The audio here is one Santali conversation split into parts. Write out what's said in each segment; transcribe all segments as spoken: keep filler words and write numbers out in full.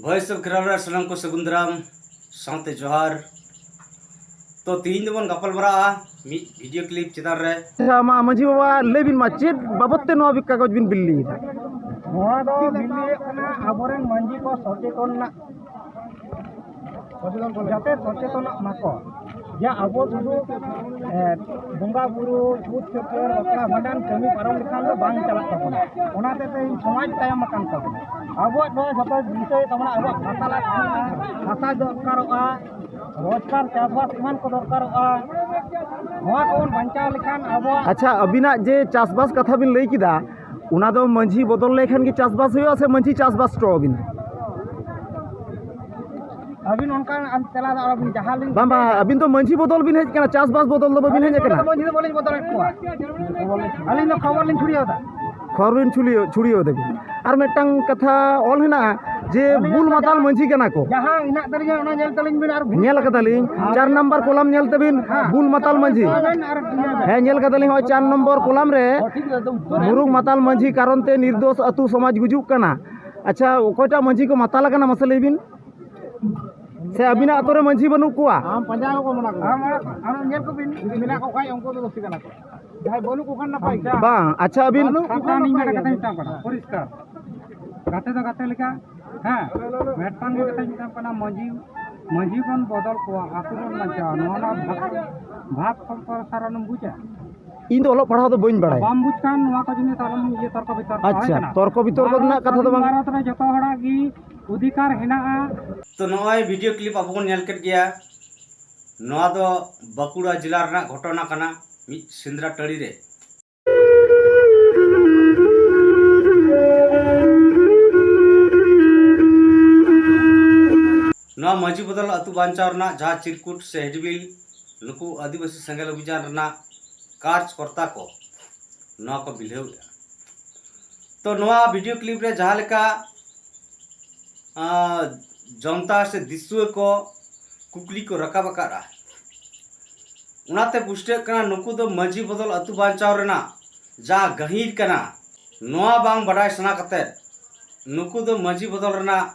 ᱵᱷᱚᱭᱮᱥ ᱚᱯᱷ ᱠᱷᱮᱨᱣᱟᱞ ᱨᱮ ᱥᱟᱱᱟᱢ ᱠᱚ ᱥᱟᱹᱜᱩᱱ ᱫᱟᱨᱟᱢ ᱥᱟᱶᱛᱮ ᱡᱚᱦᱟᱨ᱾ ᱛᱚ, ᱛᱮᱦᱮᱧ ᱫᱚᱵᱚᱱ ᱜᱟᱯᱟᱞ ᱢᱟᱨᱟᱜᱼᱟ ᱢᱤᱫ ᱵᱷᱤᱰᱤᱭᱳ ᱠᱞᱤᱯ ᱪᱮᱛᱟᱱ ᱨᱮ᱾ ᱟᱪᱪᱷᱟ, ᱢᱟ ᱢᱟᱹᱡᱷᱤ ᱵᱟᱵᱟ, ᱞᱟᱹᱭ ᱵᱤᱱ ᱢᱟ, ᱪᱮᱫ ᱵᱟᱵᱚᱫ ᱛᱮ ᱱᱚᱣᱟ ᱠᱟᱜᱚᱡᱽ ᱵᱤᱱ ᱵᱤᱞᱤᱭᱮᱫᱟ? ᱱᱚᱣᱟ ᱫᱚ ᱵᱤᱞᱤᱭᱮᱫ ᱠᱟᱱᱟ ᱟᱵᱚᱨᱮᱱ ᱢᱟᱹᱡᱷᱤ ᱠᱚ ᱥᱚᱪᱮᱛᱚᱱ ᱨᱮᱱᱟᱜ, ᱡᱟᱛᱮ ᱥᱚᱪᱮᱛᱚᱱᱚᱜ ᱢᱟᱠᱚ᱾ ᱡᱮ ᱟᱵᱚ ᱥᱩᱫᱷᱩ, ᱮ, ᱵᱚᱸᱜᱟ ᱵᱩᱨᱩ, ᱪᱷᱩᱛ ᱪᱷᱟᱹᱴᱭᱟᱹᱨ, ᱵᱟᱯᱞᱟ ᱵᱷᱟᱸᱰᱟᱱ ᱠᱟᱹᱢᱤ ᱯᱟᱨᱚᱢ ᱞᱮᱠᱷᱟᱱ ᱫᱚ ᱵᱟᱝ ᱪᱟᱞᱟᱜ ᱛᱟᱵᱚᱱᱟ᱾ ᱚᱱᱟ ᱦᱚᱛᱮᱡ ᱛᱮ ᱥᱚᱢᱟᱡᱽ ᱛᱟᱭᱚᱢ ᱟᱠᱟᱱ ᱛᱟᱵᱚᱱᱟ᱾ ᱟᱵᱚᱣᱟᱜ ᱱᱚᱣᱟ ᱡᱷᱚᱛᱚ ᱵᱤᱥᱚᱭ ᱛᱟᱵᱚᱱᱟ, ᱟᱵᱚᱣᱟᱜ ᱵᱷᱟᱥᱟ ᱞᱟᱹᱠᱛᱤᱜᱼᱟ, ᱵᱷᱟᱥᱟ ᱫᱚᱨᱠᱟᱨᱚᱜᱼᱟ, ᱨᱳᱡᱽᱜᱟᱨ ᱪᱟᱥᱵᱟᱥ ᱮᱢᱟᱱ ᱠᱚ ᱫᱚᱨᱠᱟᱨᱚᱜᱼᱟ᱾ ᱱᱚᱣᱟ ᱠᱚᱵᱚᱱ ᱵᱟᱧᱪᱟᱣ ᱞᱮᱠᱷᱟᱱ ᱟᱵᱚᱣᱟᱜ ᱟᱪᱪᱷᱟ, ᱟᱹᱵᱤᱱᱟᱜ ᱡᱮ ᱪᱟᱥᱵᱟᱥ ᱠᱟᱛᱷᱟ ᱵᱤᱱ ᱞᱟᱹᱭ ᱠᱮᱫᱟ, ᱚᱱᱟ ᱫᱚ ᱢᱟᱹᱡᱷᱤ ᱵᱚᱫᱚᱞ ᱞᱮᱠᱷᱟᱱ ᱜᱮ ᱪᱟᱥᱵᱟᱥ ᱦᱩᱭᱩᱜᱼᱟ ᱥᱮ ᱢᱟᱹᱡᱷᱤ ᱪᱟᱥᱵᱟᱥ ᱦᱚᱴᱚ ᱟᱹᱵᱤᱱ? ᱟᱹᱵᱤᱱ ᱚᱱᱠᱟᱱ ᱛᱮᱞᱟ ᱫᱚ ᱟᱞᱚᱵᱤᱱ, ᱡᱟᱦᱟᱸ ᱞᱤᱧ ᱵᱟᱝ, ᱵᱟᱝ, ᱟᱹᱵᱤᱱ ᱫᱚ ᱢᱟᱹᱡᱷᱤ ᱵᱚᱫᱚᱞ ᱵᱤᱱ ᱦᱮᱡ ᱠᱟᱱᱟ, ᱪᱟᱥᱵᱟᱥ ᱵᱚᱫᱚᱞ ᱫᱚ ᱵᱟᱹᱵᱤᱱ ᱦᱮᱡ ᱟᱠᱟᱱᱟ᱾ ᱢᱟᱹᱡᱷᱤ ᱫᱚ ᱵᱟᱹᱞᱤᱧ ᱵᱚᱫᱚᱞᱮᱫ ᱠᱚᱣᱟ, ᱟᱹᱞᱤᱧ ᱫᱚ ᱠᱷᱚᱵᱚᱨ ᱞᱤᱧ ᱪᱷᱩᱲᱭᱟᱹᱣ ᱮᱫᱟ᱾ ᱠᱷᱚᱵᱚᱨ ᱵᱤᱱ ᱪᱷᱩᱲᱭᱟᱹᱣ, ᱪᱷᱩᱲᱭᱟᱹᱣ ᱫᱟᱵᱤᱱ᱾ ᱟᱨ ᱢᱤᱫᱴᱟᱝ ᱠᱟᱛᱷᱟ ᱚᱞ ᱦᱮᱱᱟᱜᱼᱟ ᱡᱮ ᱟᱹᱞᱤᱧ ᱵᱩᱞ ᱫᱚ ᱢᱟᱛᱟᱞ ᱡᱟᱦᱟᱸ ᱢᱟᱹᱡᱷᱤ ᱠᱟᱱᱟ ᱠᱚ᱾ ᱡᱟᱦᱟᱸ ᱦᱮᱱᱟᱜ ᱛᱟᱹᱞᱤᱧᱟ ᱚᱱᱟ ᱧᱮᱞ ᱛᱟᱹᱞᱤᱧ ᱵᱤᱱ ᱟᱨ ᱵᱷᱩᱞ ᱧᱮᱞ ᱠᱟᱫᱟᱞᱤᱧ, ᱪᱟᱨ ᱱᱟᱢᱵᱟᱨ ᱠᱚᱞᱟᱢ ᱧᱮᱞ ᱛᱟᱵᱤᱱ, ᱦᱮᱸ᱾ ᱵᱩᱞ ᱢᱟᱛᱟᱞ ᱢᱟᱹᱡᱷᱤ᱾ ᱟᱵᱮᱱ ᱟᱨ ᱦᱮᱸ, ᱧᱮᱞ ᱠᱟᱫᱟᱞᱤᱧ, ᱦᱚᱸᱜᱼᱚᱭ ᱪᱟᱨ ᱱᱚᱢᱵᱚᱨ ᱠᱚᱞᱟᱢ ᱨᱮ ᱢᱩᱨᱩᱠ ᱢᱟᱛᱟᱞ ᱢᱟᱹᱡᱷᱤ ᱠᱟᱨᱚᱱ ᱛᱮ ᱱᱤᱨᱫᱳᱥ ᱟᱹᱛᱩ ᱥᱚᱢᱟᱡᱽ ᱜᱩᱡᱩᱜ ᱠᱟᱱᱟ᱾ ᱟᱪᱪᱷᱟ, ᱚᱠᱚᱭᱴᱟᱜ ᱢᱟᱹᱡᱷᱤ ᱠᱚ ᱢᱟᱛᱟᱞ ᱟᱠᱟᱱᱟ, ᱢᱟᱥᱮ ᱞᱟᱹᱭ ᱵᱤᱱ? ᱥᱮ ᱟᱹᱵᱤᱱᱟᱜ ᱟᱛᱳ ᱨᱮ ᱢᱟᱹᱡᱷᱤ ᱵᱟᱹᱱᱩᱜ ᱠᱚᱣᱟ? ᱟᱢ ᱯᱟᱸᱡᱟ ᱟᱠᱚ ᱢᱮᱱᱟᱜ ᱠᱚᱣᱟ᱾ ᱟᱢ, ᱟᱢ ᱧᱮᱞ ᱠᱚᱵᱤᱱ, ᱡᱩᱫᱤ ᱢᱮᱱᱟᱜ ᱠᱚ ᱠᱷᱟᱡ ᱩᱱᱠᱩ ᱫᱚ ᱫᱳᱥᱤ ᱠᱟᱱᱟ ᱠᱚ᱾ ᱡᱟᱦᱟᱸᱭ ᱵᱟᱹᱱᱩᱜ ᱠᱚ ᱠᱷᱟᱱ ᱱᱟᱯᱟᱭ ᱜᱮ᱾ ᱵᱟᱝ, ᱟᱪᱪᱷᱟ, ᱟᱹᱵᱤᱱ ᱵᱟᱹᱱᱩᱜ ᱠᱚ ᱠᱷᱟᱱ ᱤᱧ ᱱᱟᱯᱟᱭ ᱢᱤᱫᱴᱟᱝ ᱜᱮ᱾ ᱠᱟᱛᱷᱟᱧ ᱢᱮᱛᱟᱢ ᱠᱟᱱᱟ, ᱯᱚᱨᱤᱥᱠᱟᱨ᱾ ᱜᱟᱛᱮ ᱫᱚ ᱜᱟᱛᱮ ᱞᱮᱠᱟ, ᱦᱮᱸ, ᱢᱤᱫᱴᱟᱝ ᱜᱮ ᱠᱟᱛᱷᱟᱧ ᱢᱮᱛᱟᱢ ᱠᱟᱱᱟ, ᱢᱟᱹᱡᱷᱤ, ᱢᱟᱹᱡᱷᱤ ᱵᱚᱱ ᱵᱚᱫᱚᱞ ᱠᱚᱣᱟ, ᱟᱹᱛᱩ ᱵᱚᱱ ᱵᱟᱧᱪᱟᱣᱟ, ᱱᱚᱣᱟ ᱨᱮᱱᱟᱜ ᱵᱷᱟᱜᱽ, ᱵᱷᱟᱜᱽ ᱥᱚᱢᱯᱨᱚᱥᱟᱨᱚᱱ ᱮᱢ ᱵᱩᱡᱟ? ᱤᱧ ᱫᱚ ᱚᱞᱚᱜ ᱯᱟᱲᱦᱟᱣ ᱫᱚ ᱵᱟᱹᱧ ᱵᱟᱲᱟᱭᱟ᱾ ᱵᱟᱢ ᱵᱩᱡᱽ ᱠᱷᱟᱱ ᱱᱚᱣᱟ ᱠᱚ ᱡᱤᱱᱤᱥ ᱟᱞᱚᱢ ᱤᱭᱟᱹ ᱛᱚᱨᱠᱚ ᱵᱤᱛᱚᱨᱠᱚ, ᱟᱪᱪᱷᱟ, ᱦᱳᱭ ᱠᱟᱱᱟ? ᱛᱚᱨᱠᱚ ᱵᱤᱛᱚᱨᱠᱚ ᱵᱷᱟᱨᱚᱛ ᱨᱮᱱᱟᱜ ᱠᱟᱛᱷᱟ ᱫᱚ ᱥᱟᱫᱷᱤᱱ ᱵᱟᱝ᱾ ᱵᱷᱟᱨᱚᱛ ᱨᱮ ᱡᱚᱛᱚ ᱦᱚᱲᱟᱜ ᱜᱮ ᱚᱫᱷᱤᱠᱟᱨ ᱦᱮᱱᱟᱜᱼᱟ᱾ ᱛᱚ, ᱱᱚᱜᱼᱚᱭ ᱵᱷᱤᱰᱤᱭᱳ ᱠᱞᱤᱯ ᱟᱵᱚ ᱵᱚᱱ ᱧᱮᱞ ᱠᱮᱫ ᱜᱮᱭᱟ, ᱱᱚᱣᱟ ᱫᱚ ᱵᱟᱸᱠᱩᱲᱟ ᱡᱮᱞᱟ ᱨᱮᱱᱟᱜ ᱜᱷᱚᱴᱚᱱᱟ ᱠᱟᱱᱟ, ᱢᱤᱫ ᱥᱮᱸᱫᱽᱨᱟ ᱴᱟᱺᱰᱤ ᱨᱮ᱾ ᱱᱚᱣᱟ ᱢᱟᱹᱡᱷᱤ ᱵᱚᱫᱚᱞ ᱟᱹᱛᱩ ᱵᱟᱧᱪᱟᱣ ᱨᱮᱱᱟᱜ ᱡᱟᱦᱟᱸ ᱪᱤᱨᱠᱩᱴ ᱥᱮ ᱦᱮᱰᱵᱤᱞ, ᱱᱩᱠᱩ ᱟᱹᱫᱤᱵᱟᱹᱥᱤ ᱥᱮᱸᱜᱮᱞ ᱚᱵᱷᱤᱡᱟᱱ ᱨᱮᱱᱟᱜ ᱠᱟᱨᱡᱽᱠᱚᱨᱛᱟ ᱠᱚ ᱱᱚᱣᱟ ᱠᱚ ᱵᱤᱞᱦᱟᱹᱣᱮᱫᱼᱟ᱾ ᱛᱚ, ᱱᱚᱣᱟ ᱵᱷᱤᱰᱤᱭᱳ ᱠᱞᱤᱯ ᱨᱮ ᱡᱟᱦᱟᱸ ᱞᱮᱠᱟ, ᱟᱸ, ᱡᱚᱱᱛᱟ ᱥᱮ ᱫᱤᱥᱩᱣᱟᱹ ᱠᱚ ᱠᱩᱠᱞᱤ ᱠᱚ ᱨᱟᱠᱟᱵ ᱟᱠᱟᱫᱼᱟ, ᱚᱱᱟᱛᱮ ᱯᱩᱥᱴᱟᱹᱜ ᱠᱟᱱᱟ, ᱱᱩᱠᱩ ᱫᱚ ᱢᱟᱹᱡᱷᱤ ᱵᱚᱫᱚᱞ ᱟᱹᱛᱩ ᱵᱟᱧᱪᱟᱣ ᱨᱮᱱᱟᱜ ᱡᱟ ᱜᱟᱹᱦᱤᱨ ᱠᱟᱱᱟ, ᱱᱚᱣᱟ ᱵᱟᱝ ᱵᱟᱰᱟᱭ ᱥᱟᱱᱟ ᱠᱟᱛᱮᱫ ᱱᱩᱠᱩ ᱫᱚ ᱢᱟᱹᱡᱷᱤ ᱵᱚᱫᱚᱞ ᱨᱮᱱᱟᱜ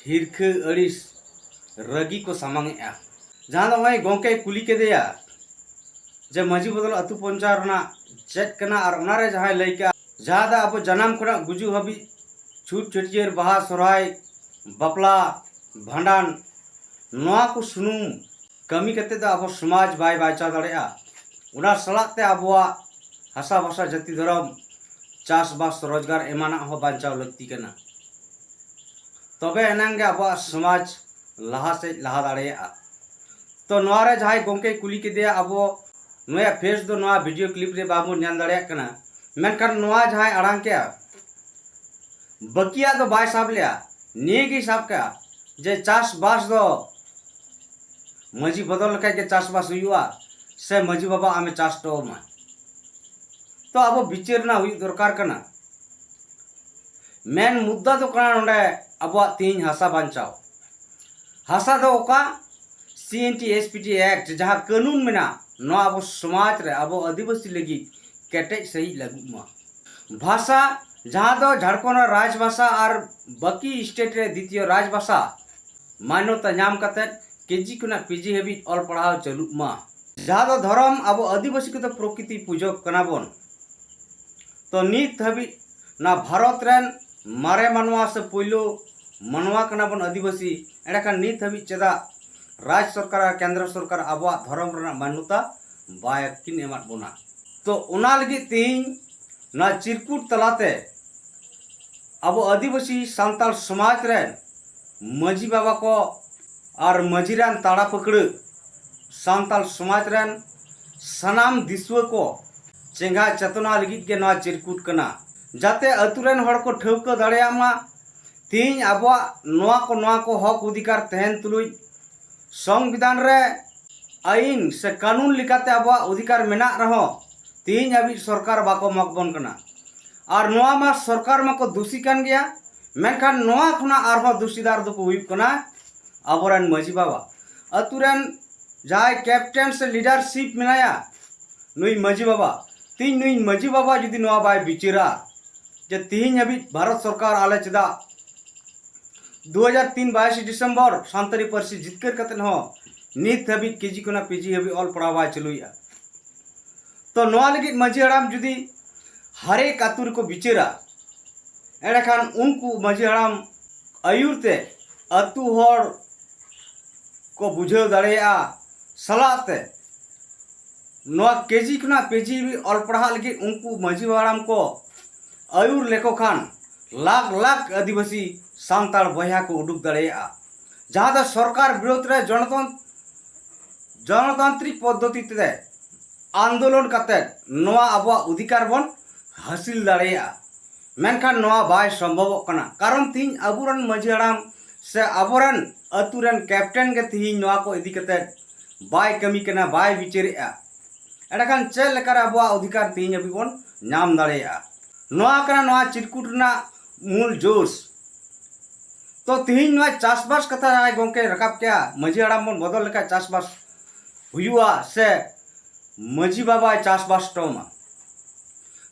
ᱦᱤᱨᱠᱷᱟᱹ ᱟᱹᱲᱤᱥ ᱨᱟᱹᱜᱤ ᱠᱚ ᱥᱟᱢᱟᱝ ᱮᱫᱼᱟ᱾ ᱡᱟᱦᱟᱸ ᱫᱚ ᱱᱚᱜᱼᱚᱭ ᱜᱚᱢᱠᱮᱭ ᱠᱩᱞᱤ ᱠᱮᱫᱮᱭᱟ ᱡᱮ ᱢᱟᱹᱡᱷᱤ ᱵᱚᱫᱚᱞ ᱟᱹᱛᱩ ᱯᱚᱧᱪᱟᱭᱮᱛ ᱨᱮᱱᱟᱜ ᱪᱮᱫ ᱠᱟᱱᱟ, ᱟᱨ ᱚᱱᱟᱨᱮ ᱡᱟᱦᱟᱸᱭ ᱞᱟᱹᱭ ᱠᱮᱜᱼᱟ, ᱡᱟᱦᱟᱸ ᱫᱚ ᱟᱵᱚ ᱡᱟᱱᱟᱢ ᱠᱷᱚᱱᱟᱜ ᱜᱩᱡᱩᱜ ᱦᱟᱹᱵᱤᱡ ᱪᱷᱩᱛ ᱪᱷᱟᱹᱴᱭᱟᱹᱨ, ᱵᱟᱦᱟ, ᱥᱚᱨᱦᱟᱭ, ᱵᱟᱯᱞᱟ, ᱵᱷᱟᱸᱰᱟᱱ, ᱱᱚᱣᱟ ᱠᱚ ᱥᱩᱱᱩᱢ ᱠᱟᱹᱢᱤ ᱠᱟᱛᱮ ᱫᱚ ᱟᱵᱚ ᱥᱚᱢᱟᱡᱽ ᱵᱟᱭ ᱵᱟᱧᱪᱟᱣ ᱫᱟᱲᱮᱭᱟᱜᱼᱟ᱾ ᱚᱱᱟ ᱥᱟᱞᱟᱜ ᱛᱮ ᱟᱵᱚᱣᱟᱜ ᱦᱟᱥᱟ ᱵᱷᱟᱥᱟ, ᱡᱟᱹᱛᱤ, ᱫᱷᱚᱨᱚᱢ, ᱪᱟᱥᱵᱟᱥ, ᱨᱳᱡᱽᱜᱟᱨ ᱮᱢᱟᱱᱟᱜ ᱦᱚᱸ ᱵᱟᱧᱪᱟᱣ ᱞᱟᱹᱠᱛᱤ ᱠᱟᱱᱟ᱾ ᱛᱚᱵᱮ ᱮᱱᱟᱝ ᱜᱮ ᱟᱵᱚᱣᱟᱜ ᱥᱚᱢᱟᱡᱽ ᱞᱟᱦᱟ ᱥᱮᱫ ᱞᱟᱦᱟ ᱫᱟᱲᱮᱭᱟᱜᱼᱟ᱾ ᱛᱚ ᱱᱚᱣᱟ ᱨᱮ ᱡᱟᱦᱟᱸᱭ ᱜᱚᱢᱠᱮᱭ ᱠᱩᱞᱤ ᱠᱮᱫᱮᱭᱟ, ᱟᱵᱚ ᱱᱩᱭᱟᱜ ᱯᱷᱮᱥ ᱫᱚ ᱱᱚᱣᱟ ᱵᱷᱤᱰᱤᱭᱳ ᱠᱞᱤᱯ ᱨᱮ ᱵᱟᱵᱚᱱ ᱧᱮᱞ ᱫᱟᱲᱮᱭᱟᱜ ᱠᱟᱱᱟ, ᱢᱮᱱᱠᱷᱟᱱ ᱱᱚᱣᱟ ᱡᱟᱦᱟᱸᱭ ᱟᱲᱟᱝ ᱠᱮᱜᱼᱟ, ᱵᱟᱹᱠᱤᱭᱟᱜ ᱫᱚ ᱵᱟᱭ ᱥᱟᱵ ᱞᱮᱜᱼᱟ, ᱱᱤᱭᱟᱹ ᱜᱮᱭ ᱥᱟᱵ ᱠᱮᱜᱼᱟ ᱡᱮ ᱪᱟᱥᱵᱟᱥ ᱫᱚ ᱢᱟᱹᱡᱷᱤ ᱵᱚᱫᱚᱞ ᱞᱮᱠᱷᱟᱡ ᱜᱮ ᱪᱟᱥᱵᱟᱥ ᱦᱩᱭᱩᱜᱼᱟ, ᱥᱮ ᱢᱟᱹᱡᱷᱤ ᱵᱟᱵᱟ ᱟᱢᱮ ᱪᱟᱥ ᱦᱚᱴᱚ ᱟᱢᱟ? ᱛᱚ ᱟᱵᱚ ᱵᱤᱪᱟᱹᱨ ᱨᱮᱱᱟᱜ ᱦᱩᱭᱩᱜ ᱫᱚᱨᱠᱟᱨ ᱠᱟᱱᱟ᱾ ᱢᱮᱱ ᱢᱩᱫᱽᱫᱟ ᱫᱚ ᱠᱟᱱᱟ ᱱᱚᱰᱮ ᱟᱵᱚᱣᱟᱜ ᱛᱮᱦᱤᱧ ᱦᱟᱥᱟ ᱵᱟᱧᱪᱟᱣ᱾ ᱦᱟᱥᱟ ᱫᱚ ᱚᱠᱟ C N T S P T act ᱡᱟᱦᱟᱸ ᱠᱟᱹᱱᱩᱱ ᱢᱮᱱᱟᱜ, ᱱᱚᱣᱟ ᱟᱵᱚ ᱥᱚᱢᱟᱡᱽ ᱨᱮ ᱟᱵᱚ ᱟᱹᱫᱤᱵᱟᱹᱥᱤ ᱞᱟᱹᱜᱤᱫ ᱠᱮᱴᱮᱡ ᱥᱟᱺᱦᱤᱡ ᱞᱟᱹᱜᱩᱜ ᱢᱟ᱾ ᱵᱷᱟᱥᱟ, ᱡᱟᱦᱟᱸ ᱫᱚ ᱡᱷᱟᱲᱠᱷᱚᱸᱰ ᱨᱮ ᱨᱟᱡᱽ ᱵᱷᱟᱥᱟ ᱟᱨ ᱵᱟᱹᱠᱤ ᱥᱴᱮᱴ ᱨᱮ ᱫᱤᱛᱤᱭᱚ ᱨᱟᱡᱽ ᱵᱷᱟᱥᱟ, ᱢᱟᱱᱱᱚᱛᱟ ᱧᱟᱢ ᱠᱟᱛᱮ ᱠᱮ ᱡᱤ ᱠᱷᱚᱱᱟᱜ ᱯᱤ ᱡᱤ ᱦᱟᱹᱵᱤᱡ ᱚᱞ ᱯᱟᱲᱦᱟᱣ ᱪᱟᱹᱞᱩᱜ ᱢᱟ᱾ ᱡᱟᱦᱟᱸ ᱫᱚ ᱫᱷᱚᱨᱚᱢ, ᱟᱵᱚ ᱟᱹᱫᱤᱵᱟᱹᱥᱤ ᱠᱚᱫᱚ ᱯᱨᱚᱠᱨᱤᱛᱤ ᱯᱩᱡᱚᱠ ᱠᱟᱱᱟ ᱵᱚᱱ᱾ ᱛᱚ ᱱᱤᱛ ᱦᱟᱹᱵᱤᱡ ᱱᱚᱣᱟ ᱵᱷᱟᱨᱚᱛ ᱨᱮᱱ ᱢᱟᱨᱮ ᱢᱟᱱᱣᱟ ᱥᱮ ᱯᱳᱭᱞᱳ ᱢᱟᱱᱣᱟ ᱠᱟᱱᱟ ᱵᱚᱱ ᱟᱹᱫᱤᱵᱟᱹᱥᱤ, ᱮᱸᱰᱮᱠᱷᱟᱱ ᱱᱤᱛ ᱦᱟᱹᱵᱤᱡ ᱪᱮᱫᱟᱜ ᱨᱟᱡᱽ ᱥᱚᱨᱠᱟᱨ ᱟᱨ ᱠᱮᱱᱫᱨᱚ ᱥᱚᱨᱠᱟᱨ ᱟᱵᱚᱣᱟᱜ ᱫᱷᱚᱨᱚᱢ ᱨᱮᱱᱟᱜ ᱢᱟᱱᱱᱚᱛᱟ ᱵᱟᱭ ᱠᱤᱱ ᱮᱢᱟᱫ ᱵᱚᱱᱟ? ᱛᱚ ᱚᱱᱟ ᱞᱟᱹᱜᱤᱫ ᱛᱮᱦᱤᱧ ᱱᱚᱣᱟ ᱪᱤᱨᱠᱩᱴ ᱛᱟᱞᱟᱛᱮ ᱟᱵᱚ ᱟᱹᱫᱤᱵᱟᱹᱥᱤ ᱥᱟᱱᱛᱟᱲ ᱥᱚᱢᱟᱡᱽ ᱨᱮᱱ ᱢᱟᱹᱡᱷᱤ ᱵᱟᱵᱟ ᱠᱚ ᱟᱨ ᱢᱟᱹᱡᱷᱤ ᱨᱮᱱ ᱛᱟᱲᱟ ᱯᱟᱹᱠᱲᱟᱹ ᱥᱟᱱᱛᱟᱲ ᱥᱚᱢᱟᱡᱽ ᱨᱮᱱ ᱥᱟᱱᱟᱢ ᱫᱤᱥᱩᱣᱟᱹ ᱠᱚ ᱪᱮᱸᱜᱷᱟ ᱪᱮᱛᱚᱱᱟ ᱞᱟᱹᱜᱤᱫ ᱜᱮ ᱱᱚᱣᱟ ᱪᱤᱨᱠᱩᱴ ᱠᱟᱱᱟ, ᱡᱟᱛᱮ ᱟᱹᱛᱩ ᱨᱮᱱ ᱦᱚᱲ ᱠᱚ ᱴᱷᱟᱹᱣᱠᱟᱹ ᱫᱟᱲᱮᱭᱟᱜ ᱢᱟ᱾ ᱛᱮᱦᱤᱧ ᱟᱵᱚᱣᱟᱜ ᱱᱚᱣᱟ ᱠᱚ, ᱱᱚᱣᱟ ᱠᱚ ᱦᱚᱠ ᱚᱫᱷᱤᱠᱟᱨ ᱛᱟᱦᱮᱱ ᱛᱩᱞᱩᱡ ᱥᱚᱝᱵᱤᱫᱷᱟᱱ ᱨᱮ ᱟᱹᱭᱤᱱ ᱥᱮ ᱠᱟᱹᱱᱩᱱ ᱞᱮᱠᱟᱛᱮ ᱟᱵᱚᱣᱟᱜ ᱚᱫᱷᱤᱠᱟᱨ ᱢᱮᱱᱟᱜ ᱨᱮᱦᱚᱸ, ᱛᱮᱦᱤᱧ ᱦᱟᱹᱵᱤᱡ ᱥᱚᱨᱠᱟᱨ ᱵᱟᱠᱚ ᱮᱢᱟ ᱵᱚᱱ ᱠᱟᱱᱟ᱾ ᱟᱨ ᱱᱚᱣᱟ ᱢᱟ ᱥᱚᱨᱠᱟᱨ ᱢᱟᱠᱚ ᱫᱩᱥᱤ ᱠᱟᱱ ᱜᱮᱭᱟ, ᱢᱮᱱᱠᱷᱟᱱ ᱱᱚᱣᱟ ᱠᱷᱚᱱᱟᱜ ᱟᱨᱦᱚᱸ ᱫᱩᱥᱤᱫᱟᱨ ᱫᱚᱠᱚ ᱦᱩᱭᱩᱜ ᱠᱟᱱᱟ ᱟᱵᱚᱨᱮᱱ ᱢᱟᱹᱡᱷᱤ ᱵᱟᱵᱟ᱾ ᱟᱹᱛᱩ ᱨᱮᱱ ᱡᱟᱦᱟᱸᱭ ᱠᱮᱯᱴᱮᱱ ᱥᱮ ᱞᱤᱰᱟᱨᱥᱤᱯ ᱢᱮᱱᱟᱭᱟ, ᱱᱩᱭ ᱢᱟᱹᱡᱷᱤ ᱵᱟᱵᱟ, ᱛᱮᱦᱤᱧ ᱱᱩᱭ ᱢᱟᱹᱡᱷᱤ ᱵᱟᱵᱟ ᱡᱩᱫᱤ ᱱᱚᱣᱟ ᱵᱟᱭ ᱵᱤᱪᱟᱹᱨᱟ ᱡᱮ ᱛᱮᱦᱤᱧ ᱦᱟᱹᱵᱤᱡ ᱵᱷᱟᱨᱚᱛ ᱥᱚᱨᱠᱟᱨ ᱟᱞᱮ ᱪᱮᱫᱟᱜ ᱫᱩ ᱦᱟᱡᱟᱨ ᱛᱤᱱ ᱵᱟᱭᱤᱥᱮ ᱰᱤᱥᱮᱢᱵᱚᱨ ᱥᱟᱱᱛᱟᱲᱤ ᱯᱟᱹᱨᱥᱤ ᱡᱤᱛᱠᱟᱹᱨ ᱠᱟᱛᱮᱫ ᱦᱚᱸ ᱱᱤᱛ ᱫᱷᱟᱹᱵᱤᱡ ᱠᱮᱡᱤ ᱠᱷᱚᱱᱟᱜ ᱯᱤᱡᱤ ᱦᱟᱹᱵᱤᱡ ᱚᱞ ᱯᱟᱲᱦᱟᱣ ᱵᱟᱭ ᱪᱟᱹᱞᱩᱭᱮᱫᱼᱟ᱾ ᱛᱚ ᱱᱚᱣᱟ ᱞᱟᱹᱜᱤᱫ ᱢᱟᱹᱡᱷᱤ ᱦᱟᱲᱟᱢ ᱡᱩᱫᱤ ᱦᱟᱨᱮᱠ ᱟᱹᱛᱩ ᱨᱮᱠᱚ ᱵᱤᱪᱟᱹᱨᱟ, ᱮᱸᱰᱮᱠᱷᱟᱱ ᱩᱱᱠᱩ ᱢᱟᱹᱡᱷᱤ ᱦᱟᱲᱟᱢ ᱟᱹᱭᱩᱨ ᱛᱮ ᱟᱹᱛᱩ ᱦᱚᱲ ᱠᱚ ᱵᱩᱡᱷᱟᱹᱣ ᱫᱟᱲᱮᱭᱟᱜᱼᱟ, ᱥᱟᱞᱟᱜ ᱛᱮ ᱱᱚᱣᱟ ᱠᱮᱡᱤ ᱠᱷᱚᱱᱟᱜ ᱯᱤᱡᱤ ᱚᱞ ᱯᱟᱲᱦᱟᱜ ᱞᱟᱹᱜᱤᱫ ᱩᱱᱠᱩ ᱢᱟᱹᱡᱷᱤ ᱦᱟᱲᱟᱢ ᱠᱚ ᱟᱹᱭᱩᱨ ᱞᱮᱠᱚ ᱠᱷᱟᱱ ᱞᱟᱠᱷ ᱞᱟᱠᱷ ᱟᱹᱫᱤᱵᱟᱹᱥᱤ ᱥᱟᱱᱛᱟᱲ ᱵᱚᱭᱦᱟ ᱠᱚ ᱩᱰᱩᱠ ᱫᱟᱲᱮᱭᱟᱜᱼᱟ, ᱡᱟᱦᱟᱸ ᱫᱚ ᱥᱚᱨᱠᱟᱨ ᱵᱤᱨᱳᱫᱷ ᱨᱮ ᱡᱚᱱᱚᱛᱚᱱ-, ᱡᱚᱱᱚᱛᱟᱱᱛᱨᱤᱠ ᱯᱚᱫᱽᱫᱷᱚᱛᱤ ᱛᱮ ᱟᱱᱫᱳᱞᱚᱱ ᱠᱟᱛᱮ ᱱᱚᱣᱟ ᱟᱵᱚᱣᱟᱜ ᱚᱫᱷᱤᱠᱟᱨ ᱵᱚᱱ ᱦᱟᱹᱥᱤᱞ ᱫᱟᱲᱮᱭᱟᱜᱼᱟ᱾ ᱢᱮᱱᱠᱷᱟᱱ ᱱᱚᱣᱟ ᱵᱟᱭ ᱥᱚᱢᱵᱷᱚᱵᱚᱜ ᱠᱟᱱᱟ, ᱠᱟᱨᱚᱱ ᱛᱤᱦᱤᱧ ᱟᱵᱚᱨᱮᱱ ᱢᱟᱹᱡᱷᱤ ᱦᱟᱲᱟᱢ ᱥᱮ ᱟᱵᱚᱨᱮᱱ ᱟᱹᱛᱩ ᱨᱮᱱ ᱠᱮᱯᱴᱮᱱ ᱜᱮ ᱛᱤᱦᱤᱧ ᱱᱚᱣᱟ ᱠᱚ ᱤᱫᱤ ᱠᱟᱛᱮ ᱵᱟᱭ ᱠᱟᱹᱢᱤ ᱠᱟᱱᱟ, ᱵᱟᱭ ᱵᱤᱪᱟᱹᱨᱮᱜᱼᱟ᱾ ᱮᱸᱰᱮᱠᱷᱟᱱ ᱪᱮᱫ ᱞᱮᱠᱟᱨᱮ ᱟᱵᱚᱣᱟᱜ ᱚᱫᱷᱤᱠᱟᱨ ᱛᱤᱦᱤᱧ ᱦᱟᱹᱵᱤᱡ ᱵᱚᱱ ᱧᱟᱢ ᱫᱟᱲᱮᱭᱟᱜᱼᱟ? ᱱᱚᱣᱟ ᱠᱟᱱᱟ ᱱᱚᱣᱟ ᱪᱤᱨᱠᱩᱴ ᱨᱮᱱᱟᱜ ᱢᱩᱞ ᱡᱳᱥ᱾ ᱛᱚ ᱛᱤᱦᱤᱧ ᱱᱚᱣᱟ ᱪᱟᱥᱵᱟᱥ ᱠᱟᱛᱷᱟ ᱡᱟᱦᱟᱸᱭ ᱜᱚᱢᱠᱮ ᱨᱟᱠᱟᱵ ᱠᱮᱜᱼᱟ, ᱢᱟᱹᱡᱷᱤ ᱦᱟᱲᱟᱢ ᱵᱚᱱ ᱵᱚᱫᱚᱞ ᱞᱮᱠᱷᱟᱱ ᱪᱟᱥᱵᱟᱥ ᱦᱩᱭᱩᱜᱼᱟ ᱥᱮ ᱢᱟᱹᱡᱷᱤ ᱵᱟᱵᱟᱭ ᱪᱟᱥᱵᱟᱥ ᱦᱚᱴᱚ ᱟᱢᱟ?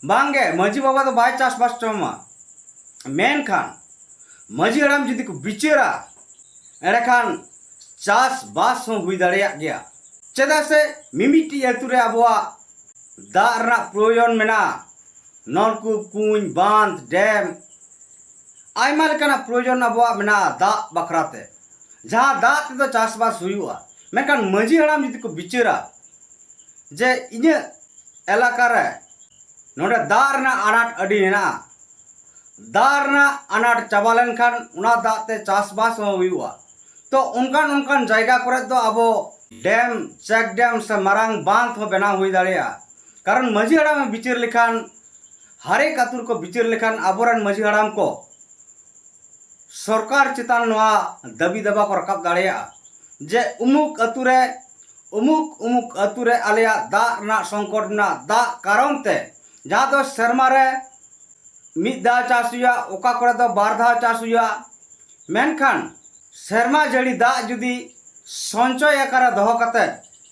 ᱵᱟᱝᱜᱮ, ᱢᱟᱹᱡᱷᱤ ᱵᱟᱵᱟ ᱫᱚ ᱵᱟᱭ ᱪᱟᱥᱵᱟᱥ ᱦᱚᱴᱚ ᱟᱢᱟ᱾ ᱢᱮᱱᱠᱷᱟᱱ ᱢᱟᱹᱡᱷᱤ ᱦᱟᱲᱟᱢ ᱡᱩᱫᱤ ᱠᱚ ᱵᱤᱪᱟᱹᱨᱟ, ᱮᱸᱰᱮᱠᱷᱟᱱ ᱪᱟᱥᱵᱟᱥ ᱦᱚᱸ ᱦᱩᱭ ᱫᱟᱲᱮᱭᱟᱜ ᱜᱮᱭᱟ᱾ ᱪᱮᱫᱟᱜ ᱥᱮ ᱢᱤᱢᱤᱫᱴᱤᱡ ᱟᱹᱛᱩ ᱨᱮ ᱟᱵᱚᱣᱟᱜ ᱫᱟᱜ ᱨᱮᱱᱟᱜ ᱯᱨᱚᱭᱳᱡᱚᱱ ᱢᱮᱱᱟᱜᱼᱟ᱾ ᱱᱚᱞᱠᱩᱯ, ᱠᱩᱧ, ᱵᱟᱸᱫᱷ, ᱰᱮᱢ, ᱟᱭᱢᱟ ᱞᱮᱠᱟᱱᱟᱜ ᱯᱨᱚᱭᱳᱡᱚᱱ ᱟᱵᱚᱣᱟᱜ ᱢᱮᱱᱟᱜᱼᱟ ᱫᱟᱜ ᱵᱟᱠᱷᱨᱟ ᱛᱮ, ᱡᱟᱦᱟᱸ ᱫᱟᱜ ᱛᱮᱫᱚ ᱪᱟᱥᱵᱟᱥ ᱦᱩᱭᱩᱜᱼᱟ᱾ ᱢᱮᱱᱠᱷᱟᱱ ᱢᱟᱹᱡᱷᱤ ᱦᱟᱲᱟᱢ ᱡᱩᱫᱤ ᱠᱚ ᱵᱤᱪᱟᱹᱨᱟ ᱡᱮ ᱤᱧᱟᱹᱜ ᱮᱞᱟᱠᱟ ᱨᱮ ᱱᱚᱰᱮ ᱫᱟᱜ ᱨᱮᱱᱟᱜ ᱟᱱᱟᱴ ᱟᱹᱰᱤ ᱢᱮᱱᱟᱜᱼᱟ, ᱫᱟᱜ ᱨᱮᱱᱟᱜ ᱟᱱᱟᱴ ᱪᱟᱵᱟ ᱞᱮᱱᱠᱷᱟᱱ ᱚᱱᱟ ᱫᱟᱜ ᱛᱮ ᱪᱟᱥᱵᱟᱥ ᱦᱚᱸ ᱦᱩᱭᱩᱜᱼᱟ᱾ ᱛᱚ ᱚᱱᱠᱟᱱ ᱚᱱᱠᱟᱱ ᱡᱟᱭᱜᱟ ᱠᱚᱨᱮ ᱫᱚ ᱟᱵᱚ ᱰᱮᱢ, ᱪᱮᱠ ᱰᱮᱢ ᱥᱮ ᱢᱟᱨᱟᱝ ᱵᱟᱸᱫᱷ ᱦᱚᱸ ᱵᱮᱱᱟᱣ ᱦᱩᱭ ᱫᱟᱲᱮᱭᱟᱜᱼᱟ᱾ ᱠᱟᱨᱚᱱ ᱢᱟᱹᱡᱷᱤ ᱦᱟᱲᱟᱢᱮ ᱵᱤᱪᱟᱹᱨ ᱞᱮᱠᱷᱟᱱ, ᱦᱟᱨᱮᱠ ᱟᱹᱛᱩ ᱨᱮᱠᱚ ᱵᱤᱪᱟᱹᱨ ᱞᱮᱠᱷᱟᱱ ᱟᱵᱚᱨᱮᱱ ᱢᱟᱹᱡᱷᱤ ᱦᱟᱲᱟᱢ ᱠᱚ ᱥᱚᱨᱠᱟᱨ ᱪᱮᱛᱟᱱ ᱱᱚᱣᱟ ᱫᱟᱹᱵᱤ ᱫᱟᱵᱟ ᱠᱚ ᱨᱟᱠᱟᱵ ᱫᱟᱲᱮᱭᱟᱜᱼᱟ ᱡᱮ ᱩᱢᱩᱠ ᱟᱹᱛᱩ ᱨᱮ, ᱩᱢᱩᱠ ᱩᱢᱩᱠ ᱟᱹᱛᱩ ᱨᱮ ᱟᱞᱮᱭᱟᱜ ᱫᱟᱜ ᱨᱮᱱᱟᱜ ᱥᱚᱝᱠᱚᱴ ᱢᱮᱱᱟᱜᱼᱟ, ᱫᱟᱜ ᱠᱟᱨᱚᱱ ᱛᱮ, ᱡᱟᱦᱟᱸ ᱫᱚ ᱥᱮᱨᱢᱟ ᱨᱮ ᱢᱤᱫ ᱫᱷᱟᱣ ᱪᱟᱥ ᱦᱩᱭᱩᱜᱼᱟ, ᱚᱠᱟ ᱠᱚᱨᱮ ᱫᱚ ᱵᱟᱨ ᱫᱷᱟᱣ ᱪᱟᱥ ᱦᱩᱭᱩᱜᱼᱟ᱾ ᱢᱮᱱᱠᱷᱟᱱ ᱥᱮᱨᱢᱟ ᱡᱟᱹᱲᱤ ᱫᱟᱜ ᱡᱩᱫᱤ ᱥᱚᱧᱪᱚᱭ ᱟᱠᱟᱨ ᱨᱮ ᱫᱚᱦᱚ ᱠᱟᱛᱮ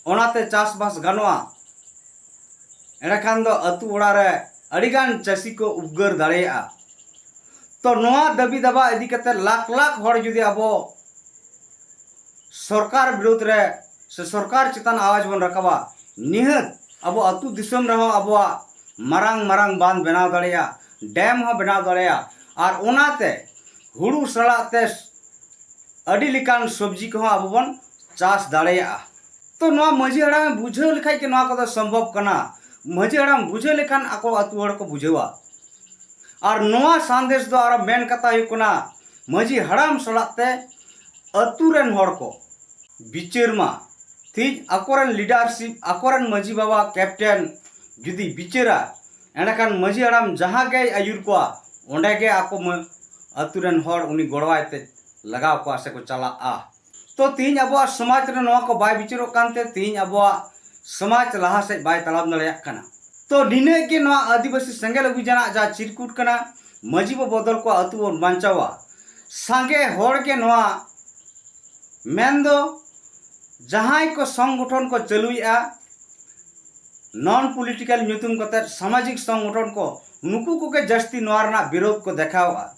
ᱚᱱᱟᱛᱮ ᱪᱟᱥᱵᱟᱥ ᱜᱟᱱᱚᱜᱼᱟ, ᱮᱸᱰᱮᱠᱷᱟᱱ ᱫᱚ ᱟᱹᱛᱩ ᱚᱲᱟᱜ ᱨᱮ ᱟᱹᱰᱤᱜᱟᱱ ᱪᱟᱹᱥᱤ ᱠᱚ ᱩᱯᱠᱟᱹᱨ ᱫᱟᱲᱮᱭᱟᱜᱼᱟ᱾ ᱛᱚ ᱱᱚᱣᱟ ᱫᱟᱹᱵᱤ ᱫᱟᱵᱟ ᱤᱫᱤ ᱠᱟᱛᱮ ᱞᱟᱠᱷ ᱞᱟᱠᱷ ᱦᱚᱲ ᱡᱩᱫᱤ ᱟᱵᱚ ᱥᱚᱨᱠᱟᱨ ᱵᱤᱨᱩᱫᱷ ᱨᱮ ᱥᱮ ᱥᱚᱨᱠᱟᱨ ᱪᱮᱛᱟᱱ ᱟᱣᱟᱡ ᱵᱚᱱ ᱨᱟᱠᱟᱵᱟ, ᱱᱤᱦᱟᱹᱛ ᱟᱵᱚ ᱟᱹᱛᱩ ᱫᱤᱥᱚᱢ ᱨᱮᱦᱚᱸ ᱟᱵᱚᱣᱟᱜ ᱢᱟᱨᱟᱝ ᱢᱟᱨᱟᱝ ᱵᱟᱸᱫᱷ ᱵᱮᱱᱟᱣ ᱫᱟᱲᱮᱭᱟᱜᱼᱟ, ᱰᱮᱢ ᱦᱚᱸ ᱵᱮᱱᱟᱣ ᱫᱟᱲᱮᱭᱟᱜᱼᱟ, ᱟᱨ ᱚᱱᱟᱛᱮ ᱦᱩᱲᱩ ᱥᱟᱞᱟᱜ ᱛᱮ ᱟᱹᱰᱤ ᱞᱮᱠᱟᱱ ᱥᱚᱵᱽᱡᱤ ᱠᱚᱦᱚᱸ ᱟᱵᱚ ᱵᱚᱱ ᱪᱟᱥ ᱫᱟᱲᱮᱭᱟᱜᱼᱟ᱾ ᱛᱚ ᱱᱚᱣᱟ ᱢᱟᱺᱡᱷᱤ ᱦᱟᱲᱟᱢᱮ ᱵᱩᱡᱷᱟᱹᱣ ᱞᱮᱠᱷᱟᱡ ᱜᱮ ᱱᱚᱣᱟ ᱠᱚᱫᱚ ᱥᱚᱢᱵᱷᱚᱵ ᱠᱟᱱᱟ᱾ ᱢᱟᱺᱡᱷᱤ ᱦᱟᱲᱟᱢ ᱵᱩᱡᱷᱟᱹᱣ ᱞᱮᱠᱷᱟᱱ ᱟᱠᱚ ᱟᱹᱛᱩ ᱦᱚᱲ ᱠᱚ ᱵᱩᱡᱷᱟᱹᱣᱟ᱾ ᱟᱨ ᱱᱚᱣᱟ ᱥᱟᱸᱫᱮᱥ ᱫᱚ ᱟᱨᱚ ᱢᱮᱱ ᱠᱟᱛᱷᱟ ᱦᱩᱭᱩᱜ ᱠᱟᱱᱟ, ᱢᱟᱺᱡᱷᱤ ᱦᱟᱲᱟᱢ ᱥᱟᱞᱟᱜ ᱛᱮ ᱟᱹᱛᱩ ᱨᱮᱱ ᱦᱚᱲ ᱠᱚ ᱵᱤᱪᱟᱹᱨ ᱢᱟ᱾ ᱛᱮᱦᱮᱧ ᱟᱠᱚᱨᱮᱱ leadership, ᱟᱠᱚᱨᱮᱱ ᱢᱟᱺᱡᱷᱤ ᱵᱟᱵᱟ, captain ᱡᱩᱫᱤ ᱵᱤᱪᱟᱹᱨᱟ, ᱮᱸᱰᱮᱠᱷᱟᱱ ᱢᱟᱺᱡᱷᱤ ᱦᱟᱲᱟᱢ ᱡᱟᱦᱟᱸ ᱜᱮᱭ ᱟᱹᱭᱩᱨ ᱠᱚᱣᱟ, ᱚᱸᱰᱮ ᱜᱮ ᱟᱠᱚ ᱢᱟ-, ᱟᱹᱛᱩ ᱨᱮᱱ ᱦᱚᱲ ᱩᱱᱤ ᱜᱚᱲᱚᱣᱟᱭ ᱛᱮ ᱞᱟᱜᱟᱣ ᱠᱚᱣᱟ ᱥᱮᱠᱚ ᱪᱟᱞᱟᱜᱼᱟ᱾ ᱛᱚ ᱛᱮᱦᱮᱧ ᱟᱵᱚᱣᱟᱜ ᱥᱚᱢᱟᱡᱽ ᱨᱮ ᱱᱚᱣᱟ ᱠᱚ ᱵᱟᱭ ᱵᱤᱪᱟᱹᱨᱚᱜ ᱠᱟᱱᱛᱮ ᱛᱮᱦᱮᱧ ᱟᱵᱚᱣᱟᱜ ᱥᱚᱢᱟᱡᱽ ᱞᱟᱦᱟ ᱥᱮᱫ ᱵᱟᱭ ᱛᱟᱲᱟᱢ ᱫᱟᱲᱮᱭᱟᱜ ᱠᱟᱱᱟ᱾ ᱛᱚ ᱱᱤᱱᱟᱹᱜ ᱜᱮ ᱱᱚᱣᱟ ᱟᱹᱫᱤᱵᱟᱹᱥᱤ ᱥᱮᱸᱜᱮᱞ ᱚᱵᱷᱤᱡᱟᱱᱟᱜ ᱡᱟᱦᱟᱸ ᱪᱤᱨᱠᱩᱴ ᱠᱟᱱᱟ, ᱢᱟᱺᱡᱷᱤ ᱵᱚ ᱵᱚᱫᱚᱞ ᱠᱚᱣᱟ, ᱟᱹᱛᱩ ᱵᱚᱱ ᱵᱟᱧᱪᱟᱣᱟ᱾ ᱥᱟᱸᱜᱮ ᱦᱚᱲ ᱜᱮ ᱱᱚᱣᱟ ᱢᱮᱱᱫᱚ ᱡᱟᱦᱟᱸᱭ ᱠᱚ ᱥᱚᱝᱜᱚᱴᱷᱚᱱ ᱠᱚ ᱪᱟᱹᱞᱩᱭᱮᱫᱼᱟ, non political ᱧᱩᱛᱩᱢ ᱠᱟᱛᱮ ᱥᱟᱢᱟᱡᱤᱠ ᱥᱚᱝᱜᱚᱴᱷᱚᱱ ᱠᱚ, ᱱᱩᱠᱩ ᱠᱚᱜᱮ ᱡᱟᱹᱥᱛᱤ ᱱᱚᱣᱟ ᱨᱮᱱᱟᱜ ᱵᱤᱨᱳᱫᱷ ᱠᱚ ᱫᱮᱠᱷᱟᱣᱟ᱾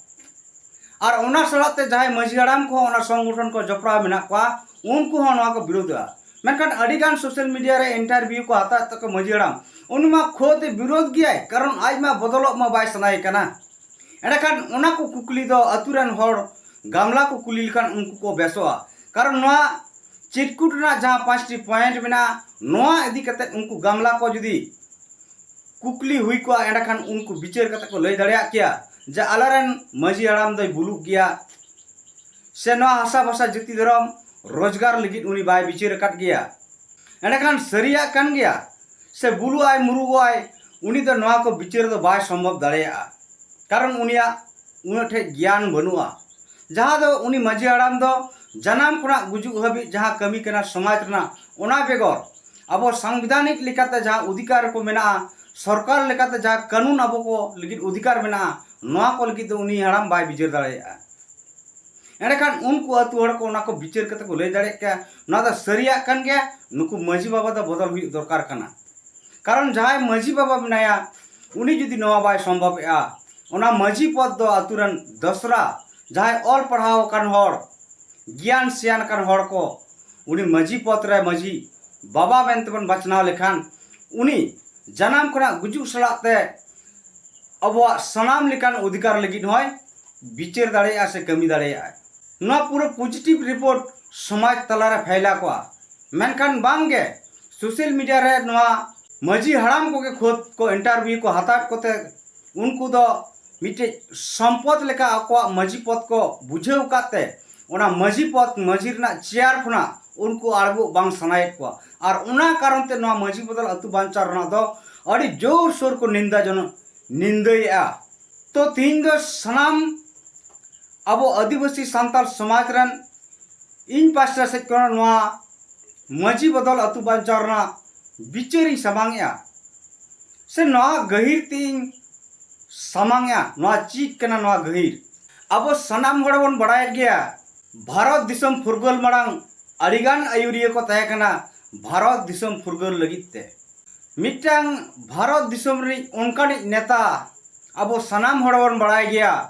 ᱟᱨ ᱚᱱᱟ ᱥᱟᱞᱟᱜ ᱛᱮ ᱡᱟᱦᱟᱸᱭ ᱢᱟᱺᱡᱷᱤ ᱦᱟᱲᱟᱢ ᱠᱚᱦᱚᱸ ᱚᱱᱟ ᱥᱚᱝᱜᱚᱴᱷᱚᱱ ᱠᱚ ᱡᱚᱯᱲᱟᱣ ᱢᱮᱱᱟᱜ ᱠᱚᱣᱟ, ᱩᱱᱠᱩ ᱦᱚᱸ ᱱᱚᱣᱟ ᱠᱚ ᱵᱤᱨᱳᱫᱷᱟ᱾ ᱢᱮᱱᱠᱷᱟᱱ ᱟᱹᱰᱤᱜᱟᱱ social media ᱨᱮ interview ᱠᱚ ᱦᱟᱛᱟᱣᱮᱫ ᱛᱟᱠᱚ ᱢᱟᱺᱡᱷᱤ ᱦᱟᱲᱟᱢ, ᱩᱱᱤ ᱢᱟ ᱠᱷᱩᱫ ᱵᱤᱨᱳᱫᱷ ᱜᱮᱭᱟᱭ, ᱠᱟᱨᱚᱱ ᱟᱡ ᱢᱟ ᱵᱚᱫᱚᱞᱚᱜ ᱢᱟ ᱵᱟᱭ ᱥᱟᱱᱟᱭᱮ ᱠᱟᱱᱟ᱾ ᱮᱸᱰᱮᱠᱷᱟᱱ ᱚᱱᱟ ᱠᱚ ᱠᱩᱠᱞᱤ ᱫᱚ ᱟᱹᱛᱩ ᱨᱮᱱ ᱦᱚᱲ ᱜᱟᱢᱞᱟ ᱠᱚ ᱠᱩᱞᱤ ᱞᱮᱠᱷᱟᱱ ᱩᱱᱠᱩ ᱠᱚ ᱵᱮᱥᱚᱜᱼᱟ᱾ ᱠᱟᱨᱚᱱ ᱱᱚᱣᱟ ᱪᱤᱨᱠᱩᱴ ᱨᱮᱱᱟᱜ ᱡᱟᱦᱟᱸ ᱯᱟᱸᱪᱴᱤ point ᱢᱮᱱᱟᱜᱼᱟ, ᱱᱚᱣᱟ ᱤᱫᱤ ᱠᱟᱛᱮ ᱩᱱᱠᱩ ᱜᱟᱢᱞᱟ ᱠᱚ ᱡᱩᱫᱤ ᱠᱩᱠᱞᱤ ᱦᱩᱭ ᱠᱚᱜᱼᱟ, ᱮᱸᱰᱮᱠᱷᱟᱱ ᱩᱱᱠᱩ ᱵᱤᱪᱟᱹᱨ ᱠᱟᱛᱮ ᱠᱚ ᱞᱟᱹᱭ ᱫᱟᱲᱮᱭᱟᱜ ᱠᱮᱭᱟ ᱡᱮ ᱟᱞᱮᱨᱮᱱ ᱢᱟᱺᱡᱷᱤ ᱦᱟᱲᱟᱢ ᱫᱚᱭ ᱵᱩᱞᱩᱜ ᱜᱮᱭᱟ, ᱥᱮ ᱱᱚᱣᱟ ᱦᱟᱥᱟ ᱵᱷᱟᱥᱟ ᱡᱟᱹᱛᱤ ᱫᱷᱚᱨᱚᱢ ᱨᱳᱡᱽᱜᱟᱨ ᱞᱟᱹᱜᱤᱫ ᱩᱱᱤ ᱵᱟᱭ ᱵᱤᱪᱟᱹᱨ ᱟᱠᱟᱫ ᱜᱮᱭᱟ᱾ ᱮᱸᱰᱮᱠᱷᱟᱱ ᱥᱟᱹᱨᱤᱭᱟᱜ ᱠᱟᱱ ᱜᱮᱭᱟ, ᱥᱮ ᱵᱩᱞᱩᱜ ᱟᱭ ᱢᱩᱨᱩᱜᱚᱜ ᱟᱭ, ᱩᱱᱤ ᱫᱚ ᱱᱚᱣᱟ ᱠᱚ ᱵᱤᱪᱟᱹᱨ ᱫᱚ ᱵᱟᱭ ᱥᱚᱢᱵᱷᱚᱵ ᱫᱟᱲᱮᱭᱟᱜᱼᱟ᱾ ᱠᱟᱨᱚᱱ ᱩᱱᱤᱭᱟᱜ ᱩᱱᱟᱹᱜ ᱴᱷᱮᱡ ᱜᱮᱭᱟᱱ ᱵᱟᱹᱱᱩᱜᱼᱟ᱾ ᱡᱟᱦᱟᱸ ᱫᱚ ᱩᱱᱤ ᱢᱟᱺᱡᱷᱤ ᱦᱟᱲᱟᱢ ᱫᱚ ᱡᱟᱱᱟᱢ ᱠᱷᱚᱱᱟᱜ ᱜᱩᱡᱩᱜ ᱦᱟᱹᱵᱤᱡ ᱡᱟᱦᱟᱸ ᱠᱟᱹᱢᱤ ᱠᱟᱱᱟ ᱥᱚᱢᱟᱡᱽ ᱨᱮᱱᱟᱜ, ᱚᱱᱟ ᱵᱮᱜᱚᱨ ᱟᱵᱚ ᱥᱟᱝᱵᱤᱫᱷᱟᱱᱤᱠ ᱞᱮᱠᱟᱛᱮ ᱡᱟᱦᱟᱸ ᱚᱫᱷᱤᱠᱟᱨ ᱠᱚ ᱢᱮᱱᱟᱜᱼᱟ, ᱥᱚᱨᱠᱟᱨ ᱞᱮᱠᱟᱛᱮ ᱡᱟᱦᱟᱸ ᱠᱟᱹᱱᱩᱱ ᱟᱵᱚ ᱠᱚ ᱞᱟᱹᱜᱤᱫ ᱚᱫᱷᱤᱠᱟᱨ ᱢᱮᱱᱟᱜᱼᱟ, ᱱᱚᱣᱟ ᱠᱚ ᱞᱟᱹᱜᱤᱫ ᱫᱚ ᱩᱱᱤ ᱦᱟᱲᱟᱢ ᱵᱟᱭ ᱵᱤᱪᱟᱹᱨ ᱫᱟᱲᱮᱭᱟᱜᱼᱟ᱾ ᱮᱸᱰᱮᱠᱷᱟᱱ ᱩᱱᱠᱩ ᱟᱹᱛᱩ ᱦᱚᱲ ᱠᱚ ᱚᱱᱟ ᱠᱚ ᱵᱤᱪᱟᱹᱨ ᱠᱟᱛᱮ ᱠᱚ ᱞᱟᱹᱭ ᱫᱟᱲᱮᱭᱟᱜ ᱠᱮᱭᱟ, ᱱᱚᱣᱟ ᱫᱚ ᱥᱟᱹᱨᱤᱭᱟᱜ ᱠᱟᱱ ᱜᱮᱭᱟ, ᱱᱩᱠᱩ ᱢᱟᱺᱡᱷᱤ ᱵᱟᱵᱟ ᱫᱚ ᱵᱚᱫᱚᱞ ᱦᱩᱭᱩᱜ ᱫᱚᱨᱠᱟᱨ ᱠᱟᱱᱟ᱾ ᱠᱟᱨᱚᱱ ᱡᱟᱦᱟᱸᱭ ᱢᱟᱺᱡᱷᱤ ᱵᱟᱵᱟ ᱢᱮᱱᱟᱭᱟ, ᱩᱱᱤ ᱡᱩᱫᱤ ᱱᱚᱣᱟ ᱵᱟᱭ ᱥᱚᱢᱵᱷᱚᱵᱮᱜᱼᱟ, ᱚᱱᱟ ᱢᱟᱹᱡᱷᱤ ᱯᱚᱫᱽ ᱫᱚ ᱟᱛᱳ ᱨᱮᱱ ᱫᱚᱥᱨᱟ ᱡᱟᱦᱟᱸᱭ ᱚᱞ ᱯᱟᱲᱦᱟᱣ ᱟᱠᱟᱱ ᱦᱚᱲ, ᱜᱮᱭᱟᱱ ᱥᱮᱭᱟᱱ ᱟᱠᱟᱱ ᱦᱚᱲ ᱠᱚ ᱩᱱᱤ ᱢᱟᱹᱡᱷᱤ ᱯᱚᱫᱽ ᱨᱮ ᱢᱟᱹᱡᱷᱤ ᱵᱟᱵᱟ ᱢᱮᱱᱛᱮᱵᱚᱱ ᱵᱟᱪᱷᱱᱟᱣ ᱞᱮᱠᱷᱟᱱ, ᱩᱱᱤ ᱡᱟᱱᱟᱢ ᱠᱷᱚᱱᱟᱜ ᱜᱩᱡᱩᱜ ᱥᱟᱞᱟᱜ ᱛᱮ ᱟᱵᱚᱣᱟᱜ ᱥᱟᱱᱟᱢ ᱞᱮᱠᱟᱱ ᱚᱫᱷᱤᱠᱟᱨ ᱞᱟᱹᱜᱤᱫ ᱦᱚᱸᱭ ᱵᱤᱪᱟᱹᱨ ᱫᱟᱲᱮᱭᱟᱜᱼᱟ ᱥᱮ ᱠᱟᱹᱢᱤ ᱫᱟᱲᱮᱭᱟᱜᱼᱟᱭ᱾ ᱱᱚᱣᱟ ᱯᱩᱨᱟᱹ positive report ᱥᱚᱢᱟᱡᱽ ᱛᱟᱞᱟᱨᱮ ᱯᱷᱟᱭᱞᱟ ᱠᱚᱜᱼᱟ᱾ ᱢᱮᱱᱠᱷᱟᱱ ᱵᱟᱝᱜᱮ, social media ᱨᱮ ᱱᱚᱣᱟ ᱢᱟᱹᱡᱷᱤ ᱦᱟᱲᱟᱢ ᱠᱚᱜᱮ ᱠᱷᱩᱫ ᱠᱚ interview ᱠᱚ ᱦᱟᱛᱟᱣᱮᱫ ᱠᱚᱛᱮ, ᱩᱱᱠᱩ ᱫᱚ ᱢᱤᱫᱴᱮᱡ ᱥᱚᱢᱯᱚᱫ ᱞᱮᱠᱟ ᱟᱠᱚᱣᱟᱜ ᱢᱟᱹᱡᱷᱤ ᱯᱚᱫᱽ ᱠᱚ ᱵᱩᱡᱷᱟᱹᱣ ᱟᱠᱟᱫ ᱛᱮ, ᱚᱱᱟ ᱢᱟᱹᱡᱷᱤ ᱯᱚᱫᱽ, ᱢᱟᱹᱡᱷᱤ ᱨᱮᱱᱟᱜ chair ᱠᱷᱚᱱᱟᱜ ᱩᱱᱠᱩ ᱟᱬᱜᱚ ᱵᱟᱝ ᱥᱟᱱᱟᱭᱮᱫ ᱠᱚᱣᱟ᱾ ᱟᱨ ᱚᱱᱟ ᱠᱟᱨᱚᱱ ᱛᱮ ᱱᱚᱣᱟ ᱢᱟᱹᱡᱷᱤ ᱵᱚᱫᱚᱞ ᱟᱹᱛᱩ ᱵᱟᱧᱪᱟᱣ ᱨᱮᱱᱟᱜ ᱫᱚ ᱟᱹᱰᱤ ᱡᱳᱨᱥᱳᱨ ᱠᱚ ᱱᱤᱱᱫᱟ ᱡᱚᱱᱚᱜ, ᱱᱤᱱᱫᱟᱹᱭᱮᱫᱼᱟ᱾ ᱛᱚ ᱛᱤᱦᱤᱧ ᱫᱚ ᱥᱟᱱᱟᱢ ᱟᱵᱚ ᱟᱹᱫᱤᱵᱟᱹᱥᱤ ᱥᱟᱱᱛᱟᱲ ᱥᱚᱢᱟᱡᱽ ᱨᱮᱱ ᱤᱧ ᱯᱟᱥᱴᱟ ᱥᱮᱫ ᱠᱷᱚᱱ ᱱᱚᱣᱟ ᱢᱟᱹᱡᱷᱤ ᱵᱚᱫᱚᱞ ᱟᱹᱛᱩ ᱵᱟᱧᱪᱟᱣ ᱨᱮᱱᱟᱜ ᱵᱤᱪᱟᱹᱨᱤᱧ ᱥᱟᱢᱟᱝ ᱮᱜᱼᱟ, ᱥᱮ ᱱᱚᱣᱟ ᱜᱟᱹᱦᱤᱨ ᱛᱤᱧ ᱥᱟᱢᱟᱝ ᱮᱜᱼᱟ᱾ ᱱᱚᱣᱟ ᱪᱮᱫ ᱠᱟᱱᱟ ᱱᱚᱣᱟ ᱜᱟᱹᱦᱤᱨ? ᱟᱵᱚ ᱥᱟᱱᱟᱢ ᱦᱚᱲ ᱵᱚᱱ ᱵᱟᱲᱟᱭᱮᱫ ᱜᱮᱭᱟ, ᱵᱷᱟᱨᱚᱛ ᱫᱤᱥᱚᱢ ᱯᱷᱩᱨᱜᱟᱹᱞ ᱢᱟᱲᱟᱝ ᱟᱹᱰᱤᱜᱟᱱ ᱟᱹᱭᱩᱨᱤᱭᱟᱹ ᱠᱚ ᱛᱟᱦᱮᱸ ᱠᱟᱱᱟ ᱵᱷᱟᱨᱚᱛ ᱫᱤᱥᱚᱢ ᱯᱷᱩᱨᱜᱟᱹᱞ ᱞᱟᱹᱜᱤᱫ ᱛᱮ᱾ ᱢᱤᱫᱴᱟᱝ ᱵᱷᱟᱨᱚᱛ ᱫᱤᱥᱚᱢ ᱨᱤᱱᱤᱡ ᱚᱱᱠᱟᱱᱤᱡ ᱱᱮᱛᱟ ᱟᱵᱚ ᱥᱟᱱᱟᱢ ᱦᱚᱲ ᱵᱚᱱ ᱵᱟᱲᱟᱭ ᱜᱮᱭᱟ,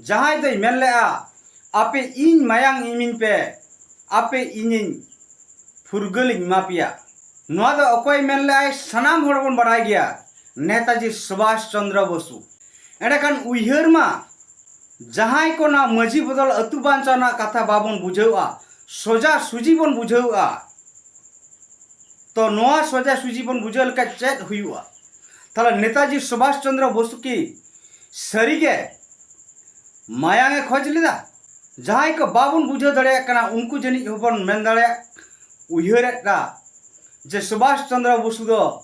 ᱡᱟᱦᱟᱸᱭ ᱫᱚᱭ ᱢᱮᱱ ᱞᱮᱜᱼᱟ, "ᱟᱯᱮ ᱤᱧ ᱢᱟᱭᱟᱝ ᱤᱢᱤᱧ ᱯᱮ, ᱟᱯᱮ ᱤᱧᱤᱧ ᱯᱷᱩᱨᱜᱟᱹᱞᱤᱧ ᱮᱢᱟ ᱯᱮᱭᱟ᱾" ᱱᱚᱣᱟ ᱫᱚ ᱚᱠᱚᱭ ᱢᱮᱱ ᱞᱮᱜᱼᱟᱭ? ᱥᱟᱱᱟᱢ ᱦᱚᱲ ᱵᱚᱱ ᱵᱟᱲᱟᱭ ᱜᱮᱭᱟ, ᱱᱮᱛᱟᱡᱤ ᱥᱩᱵᱷᱟᱥ ᱪᱚᱱᱫᱨᱚ ᱵᱚᱥᱩ᱾ ᱮᱸᱰᱮᱠᱷᱟᱱ ᱩᱭᱦᱟᱹᱨ ᱢᱟ, ᱡᱟᱦᱟᱸᱭ ᱠᱚ ᱱᱚᱣᱟ ᱢᱟᱹᱡᱷᱤ ᱵᱚᱫᱚᱞ ᱟᱹᱛᱩ ᱵᱟᱧᱪᱟᱣ ᱨᱮᱱᱟᱜ ᱠᱟᱛᱷᱟ ᱵᱟᱵᱚᱱ ᱵᱩᱡᱷᱟᱹᱣᱟ, ᱥᱚᱡᱟ ᱥᱩᱡᱤ ᱵᱚᱱ ᱵᱩᱡᱷᱟᱹᱣᱟ, ᱛᱚ ᱱᱚᱣᱟ ᱥᱚᱡᱟ ᱥᱩᱡᱤ ᱵᱚᱱ ᱵᱩᱡᱷᱟᱹᱣ ᱞᱮᱠᱷᱟᱱ ᱪᱮᱫ ᱦᱩᱭᱩᱜᱼᱟ? ᱛᱟᱦᱞᱮ ᱱᱮᱛᱟᱡᱤ ᱥᱩᱵᱷᱟᱥ ᱪᱚᱱᱫᱨᱚ ᱵᱚᱥᱩ ᱠᱤ ᱥᱟᱹᱨᱤᱜᱮ ᱢᱟᱭᱟᱝ ᱮ ᱠᱷᱚᱡᱽ ᱞᱮᱫᱟ? ᱡᱟᱦᱟᱸᱭ ᱠᱚ ᱵᱟᱵᱚᱱ ᱵᱩᱡᱷᱟᱹᱣ ᱫᱟᱲᱮᱭᱟᱜ ᱠᱟᱱᱟ, ᱩᱱᱠᱩ ᱡᱟᱹᱱᱤᱡ ᱦᱚᱸᱵᱚᱱ ᱢᱮᱱ ᱫᱟᱲᱮᱭᱟᱜ, ᱩᱭᱦᱟᱹᱨᱮᱫᱼᱟ ᱡᱮ ᱥᱩᱵᱷᱟᱥ ᱪᱚᱱᱫᱨᱚ ᱵᱚᱥᱩ ᱫᱚ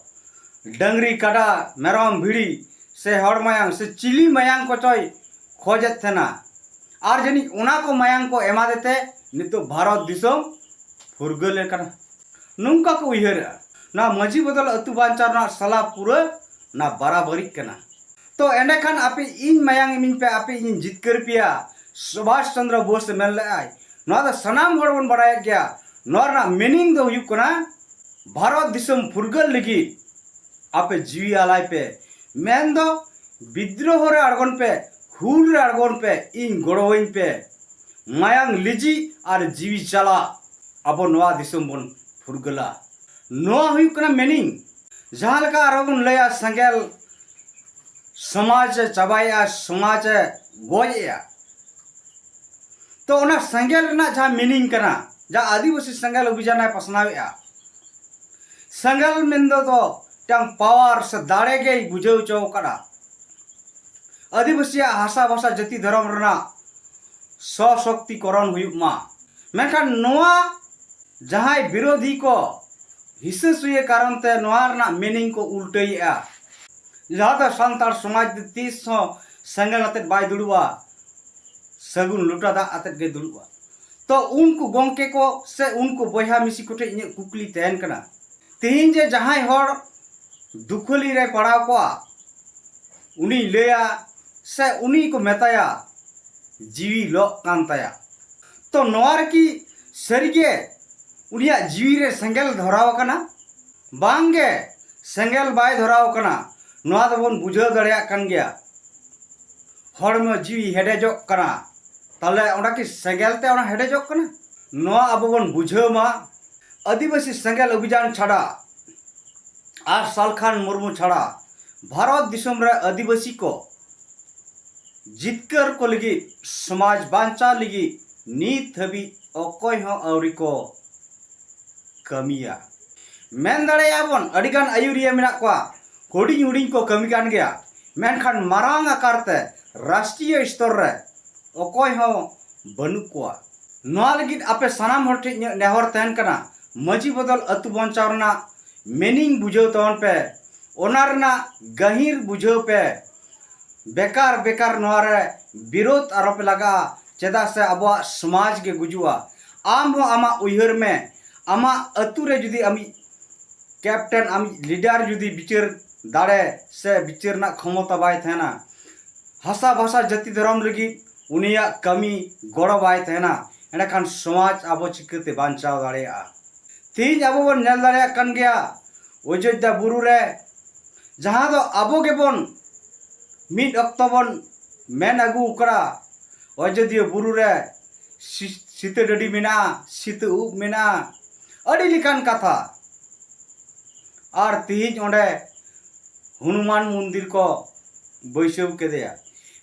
ᱰᱟᱹᱝᱨᱤ, ᱠᱟᱰᱟ, ᱢᱮᱨᱚᱢ, ᱵᱷᱤᱲᱤ ᱥᱮ ᱦᱚᱲ ᱢᱟᱭᱟᱝ ᱥᱮ ᱪᱤᱞᱤ ᱢᱟᱭᱟᱝ ᱠᱚᱪᱚᱭ ᱠᱷᱚᱡᱮᱫ ᱛᱟᱦᱮᱱᱟ᱾ ᱟᱨ ᱡᱟᱹᱱᱤᱡ ᱚᱱᱟ ᱠᱚ ᱢᱟᱭᱟᱝ ᱠᱚ ᱮᱢᱟᱫᱮ ᱛᱮ ᱱᱤᱛᱚᱜ ᱵᱷᱟᱨᱚᱛ ᱫᱤᱥᱚᱢ ᱯᱷᱩᱨᱜᱟᱹᱞ ᱟᱠᱟᱱᱟ, ᱱᱚᱝᱠᱟ ᱠᱚ ᱩᱭᱦᱟᱹᱨᱮᱜᱼᱟ᱾ ᱱᱚᱣᱟ ᱢᱟᱹᱡᱷᱤ ᱵᱚᱫᱚᱞ ᱟᱹᱛᱩ ᱵᱟᱧᱪᱟᱣ ᱨᱮᱱᱟᱜ ᱥᱟᱞᱟ ᱯᱩᱨᱟᱹ ᱚᱱᱟ ᱵᱟᱨᱟᱵᱟᱹᱨᱤᱜ ᱠᱟᱱᱟ᱾ ᱛᱚ ᱮᱸᱰᱮᱠᱷᱟᱱ ᱟᱯᱮ ᱤᱧ ᱢᱟᱭᱟᱝ ᱤᱢᱤᱧ ᱯᱮ, ᱟᱯᱮ ᱤᱧᱤᱧ ᱡᱤᱛᱠᱟᱹᱨ ᱯᱮᱭᱟ, ᱥᱩᱵᱷᱟᱥ ᱪᱚᱱᱫᱨᱚ ᱵᱳᱥ ᱮ ᱢᱮᱱ ᱞᱮᱫᱼᱟᱭ᱾ ᱱᱚᱣᱟ ᱫᱚ ᱥᱟᱱᱟᱢ ᱦᱚᱲ ᱵᱚᱱ ᱵᱟᱲᱟᱭᱮᱫ ᱜᱮᱭᱟ᱾ ᱱᱚᱣᱟ ᱨᱮᱱᱟᱜ meaning ᱫᱚ ᱦᱩᱭᱩᱜ ᱠᱟᱱᱟ, ᱵᱷᱟᱨᱚᱛ ᱫᱤᱥᱚᱢ ᱯᱷᱩᱨᱜᱟᱹᱞ ᱞᱟᱹᱜᱤᱫ ᱟᱯᱮ ᱡᱤᱣᱤ ᱟᱞᱟᱭ ᱯᱮ, ᱢᱮᱱᱫᱚ ᱵᱤᱫᱽᱨᱚᱦᱚ ᱨᱮ ᱟᱬᱜᱚᱱ ᱯᱮ, ᱦᱩᱞ ᱨᱮ ᱟᱬᱜᱚᱱ ᱯᱮ, ᱤᱧ ᱜᱚᱲᱚᱣᱟᱹᱧ ᱯᱮ᱾ ᱢᱟᱭᱟᱝ ᱞᱤᱡᱤ ᱟᱨ ᱡᱤᱣᱤ ᱪᱟᱞᱟᱜ, ᱟᱵᱚ ᱱᱚᱣᱟ ᱫᱤᱥᱚᱢ ᱵᱚᱱ ᱯᱷᱩᱨᱜᱟᱹᱞᱟ᱾ ᱱᱚᱣᱟ ᱦᱩᱭᱩᱜ ᱠᱟᱱᱟ ᱢᱤᱱᱤᱝ᱾ ᱡᱟᱦᱟᱸ ᱞᱮᱠᱟ ᱟᱨᱦᱚᱸ ᱵᱚᱱ ᱞᱟᱹᱭᱟ, ᱥᱮᱸᱜᱮᱞ ᱥᱚᱢᱟᱡᱽ ᱮ ᱪᱟᱵᱟᱭᱮᱜᱼᱟ, ᱥᱚᱢᱟᱡᱽ ᱮ ᱜᱚᱡ ᱮᱜᱼᱟ᱾ ᱛᱚ ᱚᱱᱟ ᱥᱮᱸᱜᱮᱞ ᱨᱮᱱᱟᱜ ᱡᱟᱦᱟᱸ ᱢᱤᱱᱤᱝ ᱠᱟᱱᱟ, ᱡᱟᱦᱟᱸ ᱟᱹᱫᱤᱵᱟᱹᱥᱤ ᱥᱮᱸᱜᱮᱞ ᱚᱵᱷᱤᱡᱟᱱ ᱮ ᱯᱟᱥᱱᱟᱣᱮᱜᱼᱟ, ᱥᱮᱸᱜᱮᱞ ᱢᱮᱱᱫᱚ ᱫᱚ ᱢᱤᱫᱴᱟᱝ ᱯᱟᱣᱟᱨ ᱥᱮ ᱫᱟᱲᱮ ᱜᱮᱭ ᱵᱩᱡᱷᱟᱹᱣ ᱦᱚᱪᱚ ᱟᱠᱟᱫᱟ᱾ ᱟᱹᱫᱤᱵᱟᱹᱥᱤᱭᱟᱜ ᱦᱟᱥᱟ ᱵᱷᱟᱥᱟ ᱡᱟᱹᱛᱤ ᱫᱷᱚᱨᱚᱢ ᱨᱮᱱᱟᱜ ᱥᱚᱥᱚᱠᱛᱤᱠᱚᱨᱚᱱ ᱦᱩᱭᱩᱜ ᱢᱟ᱾ ᱢᱮᱱᱠᱷᱟᱱ ᱱᱚᱣᱟ ᱡᱟᱦᱟᱸᱭ ᱵᱤᱨᱳᱫᱷᱤ ᱠᱚ ᱦᱤᱥᱟᱹ ᱥᱩᱭᱟᱹ ᱠᱟᱨᱚᱱ ᱛᱮ ᱱᱚᱣᱟ ᱨᱮᱱᱟᱜ ᱢᱤᱱᱤᱝ ᱠᱚ ᱩᱞᱴᱟᱹᱭᱮᱜᱼᱟ, ᱡᱟᱦᱟᱸ ᱫᱚ ᱥᱟᱱᱛᱟᱲ ᱥᱚᱢᱟᱡᱽ ᱫᱚ ᱛᱤᱥ ᱦᱚᱸ ᱥᱮᱸᱜᱮᱞ ᱟᱛᱮᱫ ᱵᱟᱭ ᱫᱩᱲᱩᱵᱼᱟ, ᱥᱟᱹᱜᱩᱱ ᱞᱚᱴᱟ ᱫᱟᱜ ᱟᱛᱮᱫ ᱜᱮ ᱫᱩᱲᱩᱵᱼᱟ᱾ ᱛᱚ ᱩᱱᱠᱩ ᱜᱚᱢᱠᱮ ᱠᱚ ᱥᱮ ᱩᱱᱠᱩ ᱵᱚᱭᱦᱟ ᱢᱤᱥᱤ ᱠᱚᱴᱷᱮᱱ ᱤᱧᱟᱹᱜ ᱠᱩᱠᱞᱤ ᱛᱟᱦᱮᱱ ᱠᱟᱱᱟ, ᱛᱮᱦᱮᱧ ᱡᱮ ᱡᱟᱦᱟᱸᱭ ᱦᱚᱲ ᱫᱩᱠᱷᱟᱹᱞᱤ ᱨᱮ ᱯᱟᱲᱟᱣ ᱠᱚᱜᱼᱟ, ᱩᱱᱤᱭ ᱞᱟᱹᱭᱟ ᱥᱮ ᱩᱱᱤ ᱠᱚ ᱢᱮᱛᱟᱭᱟ, ᱡᱤᱣᱤ ᱞᱚᱜ ᱠᱟᱱ ᱛᱟᱭᱟ᱾ ᱛᱚ ᱱᱚᱣᱟ ᱨᱮᱠᱤ ᱥᱟᱹᱨᱤᱜᱮ ᱩᱱᱤᱭᱟᱜ ᱡᱤᱣᱤ ᱨᱮ ᱥᱮᱸᱜᱮᱞ ᱫᱷᱚᱨᱟᱣ ᱟᱠᱟᱱᱟ? ᱵᱟᱝᱜᱮ, ᱥᱮᱸᱜᱮᱞ ᱵᱟᱭ ᱫᱷᱚᱨᱟᱣ ᱟᱠᱟᱱᱟ᱾ ᱱᱚᱣᱟ ᱫᱚᱵᱚᱱ ᱵᱩᱡᱷᱟᱹᱣ ᱫᱟᱲᱮᱭᱟᱜ ᱠᱟᱱ ᱜᱮᱭᱟ, ᱦᱚᱲᱢᱚ ᱡᱤᱣᱤ ᱦᱮᱰᱮᱡᱚᱜ ᱠᱟᱱᱟ᱾ ᱛᱟᱦᱞᱮ ᱚᱸᱰᱮ ᱠᱤ ᱥᱮᱸᱜᱮᱞ ᱛᱮ ᱚᱱᱟ ᱦᱮᱰᱮᱡᱚᱜ ᱠᱟᱱᱟ? ᱱᱚᱣᱟ ᱟᱵᱚ ᱵᱚᱱ ᱵᱩᱡᱷᱟᱹᱣ ᱢᱟ᱾ ᱟᱹᱫᱤᱵᱟᱹᱥᱤ ᱥᱮᱸᱜᱮᱞ ᱚᱵᱷᱤᱡᱟᱱ ᱪᱷᱟᱰᱟ ᱟᱨ ᱥᱟᱞᱠᱷᱟᱱ ᱢᱩᱨᱢᱩ ᱪᱷᱟᱲᱟ ᱵᱷᱟᱨᱚᱛ ᱫᱤᱥᱚᱢ ᱨᱮ ᱟᱹᱫᱤᱵᱟᱹᱥᱤ ᱠᱚ ᱡᱤᱛᱠᱟᱹᱨ ᱠᱚ ᱞᱟᱹᱜᱤᱫ, ᱥᱚᱢᱟᱡᱽ ᱵᱟᱧᱪᱟᱣ ᱞᱟᱹᱜᱤᱫ ᱱᱤᱛ ᱦᱟᱹᱵᱤᱡ ᱚᱠᱚᱭ ᱦᱚᱸ ᱟᱹᱣᱨᱤ ᱠᱚ ᱠᱟᱹᱢᱤᱭᱟ᱾ ᱢᱮᱱ ᱫᱟᱲᱮᱭᱟᱜᱼᱟ ᱵᱚᱱ, ᱟᱹᱰᱤᱜᱟᱱ ᱟᱹᱭᱩᱨᱤᱭᱟᱹ ᱢᱮᱱᱟᱜ ᱠᱚᱣᱟ, ᱦᱩᱰᱤᱧ ᱦᱩᱰᱤᱧ ᱠᱚ ᱠᱟᱹᱢᱤ ᱠᱟᱱ ᱜᱮᱭᱟ, ᱢᱮᱱᱠᱷᱟᱱ ᱢᱟᱨᱟᱝ ᱟᱠᱟᱨ ᱛᱮ ᱨᱟᱥᱴᱨᱤᱭᱚ ᱥᱛᱚᱨ ᱨᱮ ᱚᱠᱚᱭ ᱦᱚᱸ ᱵᱟᱹᱱᱩᱜ ᱠᱚᱣᱟ᱾ ᱱᱚᱣᱟ ᱞᱟᱹᱜᱤᱫ ᱟᱯᱮ ᱥᱟᱱᱟᱢ ᱦᱚᱲ ᱴᱷᱮᱱ ᱤᱧᱟᱹᱜ ᱱᱮᱦᱚᱨ ᱛᱟᱦᱮᱱ ᱠᱟᱱᱟ, ᱢᱟᱹᱡᱷᱤ ᱵᱚᱫᱚᱞ ᱟᱹᱛᱩ ᱵᱟᱧᱪᱟᱣ ᱨᱮᱱᱟᱜ ᱢᱤᱱᱤᱝ ᱵᱩᱡᱷᱟᱹᱣ ᱛᱟᱵᱚᱱ ᱯᱮ, ᱚᱱᱟ ᱨᱮᱱᱟᱜ ᱜᱟᱹᱦᱤᱨ ᱵᱩᱡᱷᱟᱹᱣ ᱯᱮ᱾ ᱵᱮᱠᱟᱨ ᱵᱮᱠᱟᱨ ᱱᱚᱣᱟ ᱨᱮ ᱵᱤᱨᱳᱫᱷ ᱟᱨᱚ ᱯᱮ ᱞᱟᱜᱟᱜᱼᱟ, ᱪᱮᱫᱟᱜ ᱥᱮ ᱟᱵᱚᱣᱟᱜ ᱥᱚᱢᱟᱡᱽ ᱜᱮ ᱜᱩᱡᱩᱜᱼᱟ᱾ ᱟᱢ ᱦᱚᱸ ᱟᱢᱟᱜ ᱩᱭᱦᱟᱹᱨ ᱢᱮ, ᱟᱢᱟᱜ ᱟᱹᱛᱩ ᱨᱮ ᱡᱩᱫᱤ ᱟᱢᱤᱡ ᱠᱮᱯᱴᱮᱱ, ᱟᱢᱤᱡ ᱞᱤᱰᱟᱨ ᱡᱩᱫᱤ ᱵᱤᱪᱟᱹᱨ ᱫᱟᱲᱮ ᱥᱮ ᱵᱤᱪᱟᱹᱨ ᱨᱮᱱᱟᱜ ᱠᱷᱚᱢᱚᱛᱟ ᱵᱟᱭ ᱛᱟᱦᱮᱱᱟ, ᱦᱟᱥᱟ ᱵᱷᱟᱥᱟ ᱡᱟᱹᱛᱤ ᱫᱷᱚᱨᱚᱢ ᱞᱟᱹᱜᱤᱫ ᱩᱱᱤᱭᱟᱜ ᱠᱟᱹᱢᱤ ᱜᱚᱲᱚ ᱵᱟᱭ ᱛᱟᱦᱮᱱᱟ, ᱮᱸᱰᱮᱠᱷᱟᱱ ᱥᱚᱢᱟᱡᱽ ᱟᱵᱚ ᱪᱤᱠᱟᱹᱛᱮ ᱵᱟᱧᱪᱟᱣ ᱫᱟᱲᱮᱭᱟᱜᱼᱟ? ᱛᱮᱦᱮᱧ ᱟᱵᱚ ᱵᱚᱱ ᱧᱮᱞ ᱫᱟᱲᱮᱭᱟᱜ ᱠᱟᱱ ᱜᱮᱭᱟ, ᱚᱡᱳᱫᱽᱫᱷᱟ ᱵᱩᱨᱩ ᱨᱮ ᱡᱟᱦᱟᱸ ᱫᱚ ᱟᱵᱚ ᱜᱮᱵᱚᱱ ᱢᱤᱫ ᱚᱠᱛᱚ ᱵᱚᱱ ᱢᱮᱱ ᱟᱹᱜᱩ ᱟᱠᱟᱫᱟ, ᱚᱡᱚᱫᱤᱭᱟᱹ ᱵᱩᱨᱩ ᱨᱮ ᱥᱤ- ᱥᱤᱛᱟᱹ ᱰᱟᱹᱰᱤ ᱢᱮᱱᱟᱜᱼᱟ, ᱥᱤᱛᱟᱹ ᱩᱵ ᱢᱮᱱᱟᱜᱼᱟ, ᱟᱹᱰᱤ ᱞᱮᱠᱟᱱ ᱠᱟᱛᱷᱟ᱾ ᱟᱨ ᱛᱤᱦᱤᱧ ᱚᱸᱰᱮ ᱦᱚᱱᱩᱢᱟᱱ ᱢᱚᱱᱫᱤᱨ ᱠᱚ ᱵᱟᱹᱭᱥᱟᱹᱣ ᱠᱮᱫᱮᱭᱟ᱾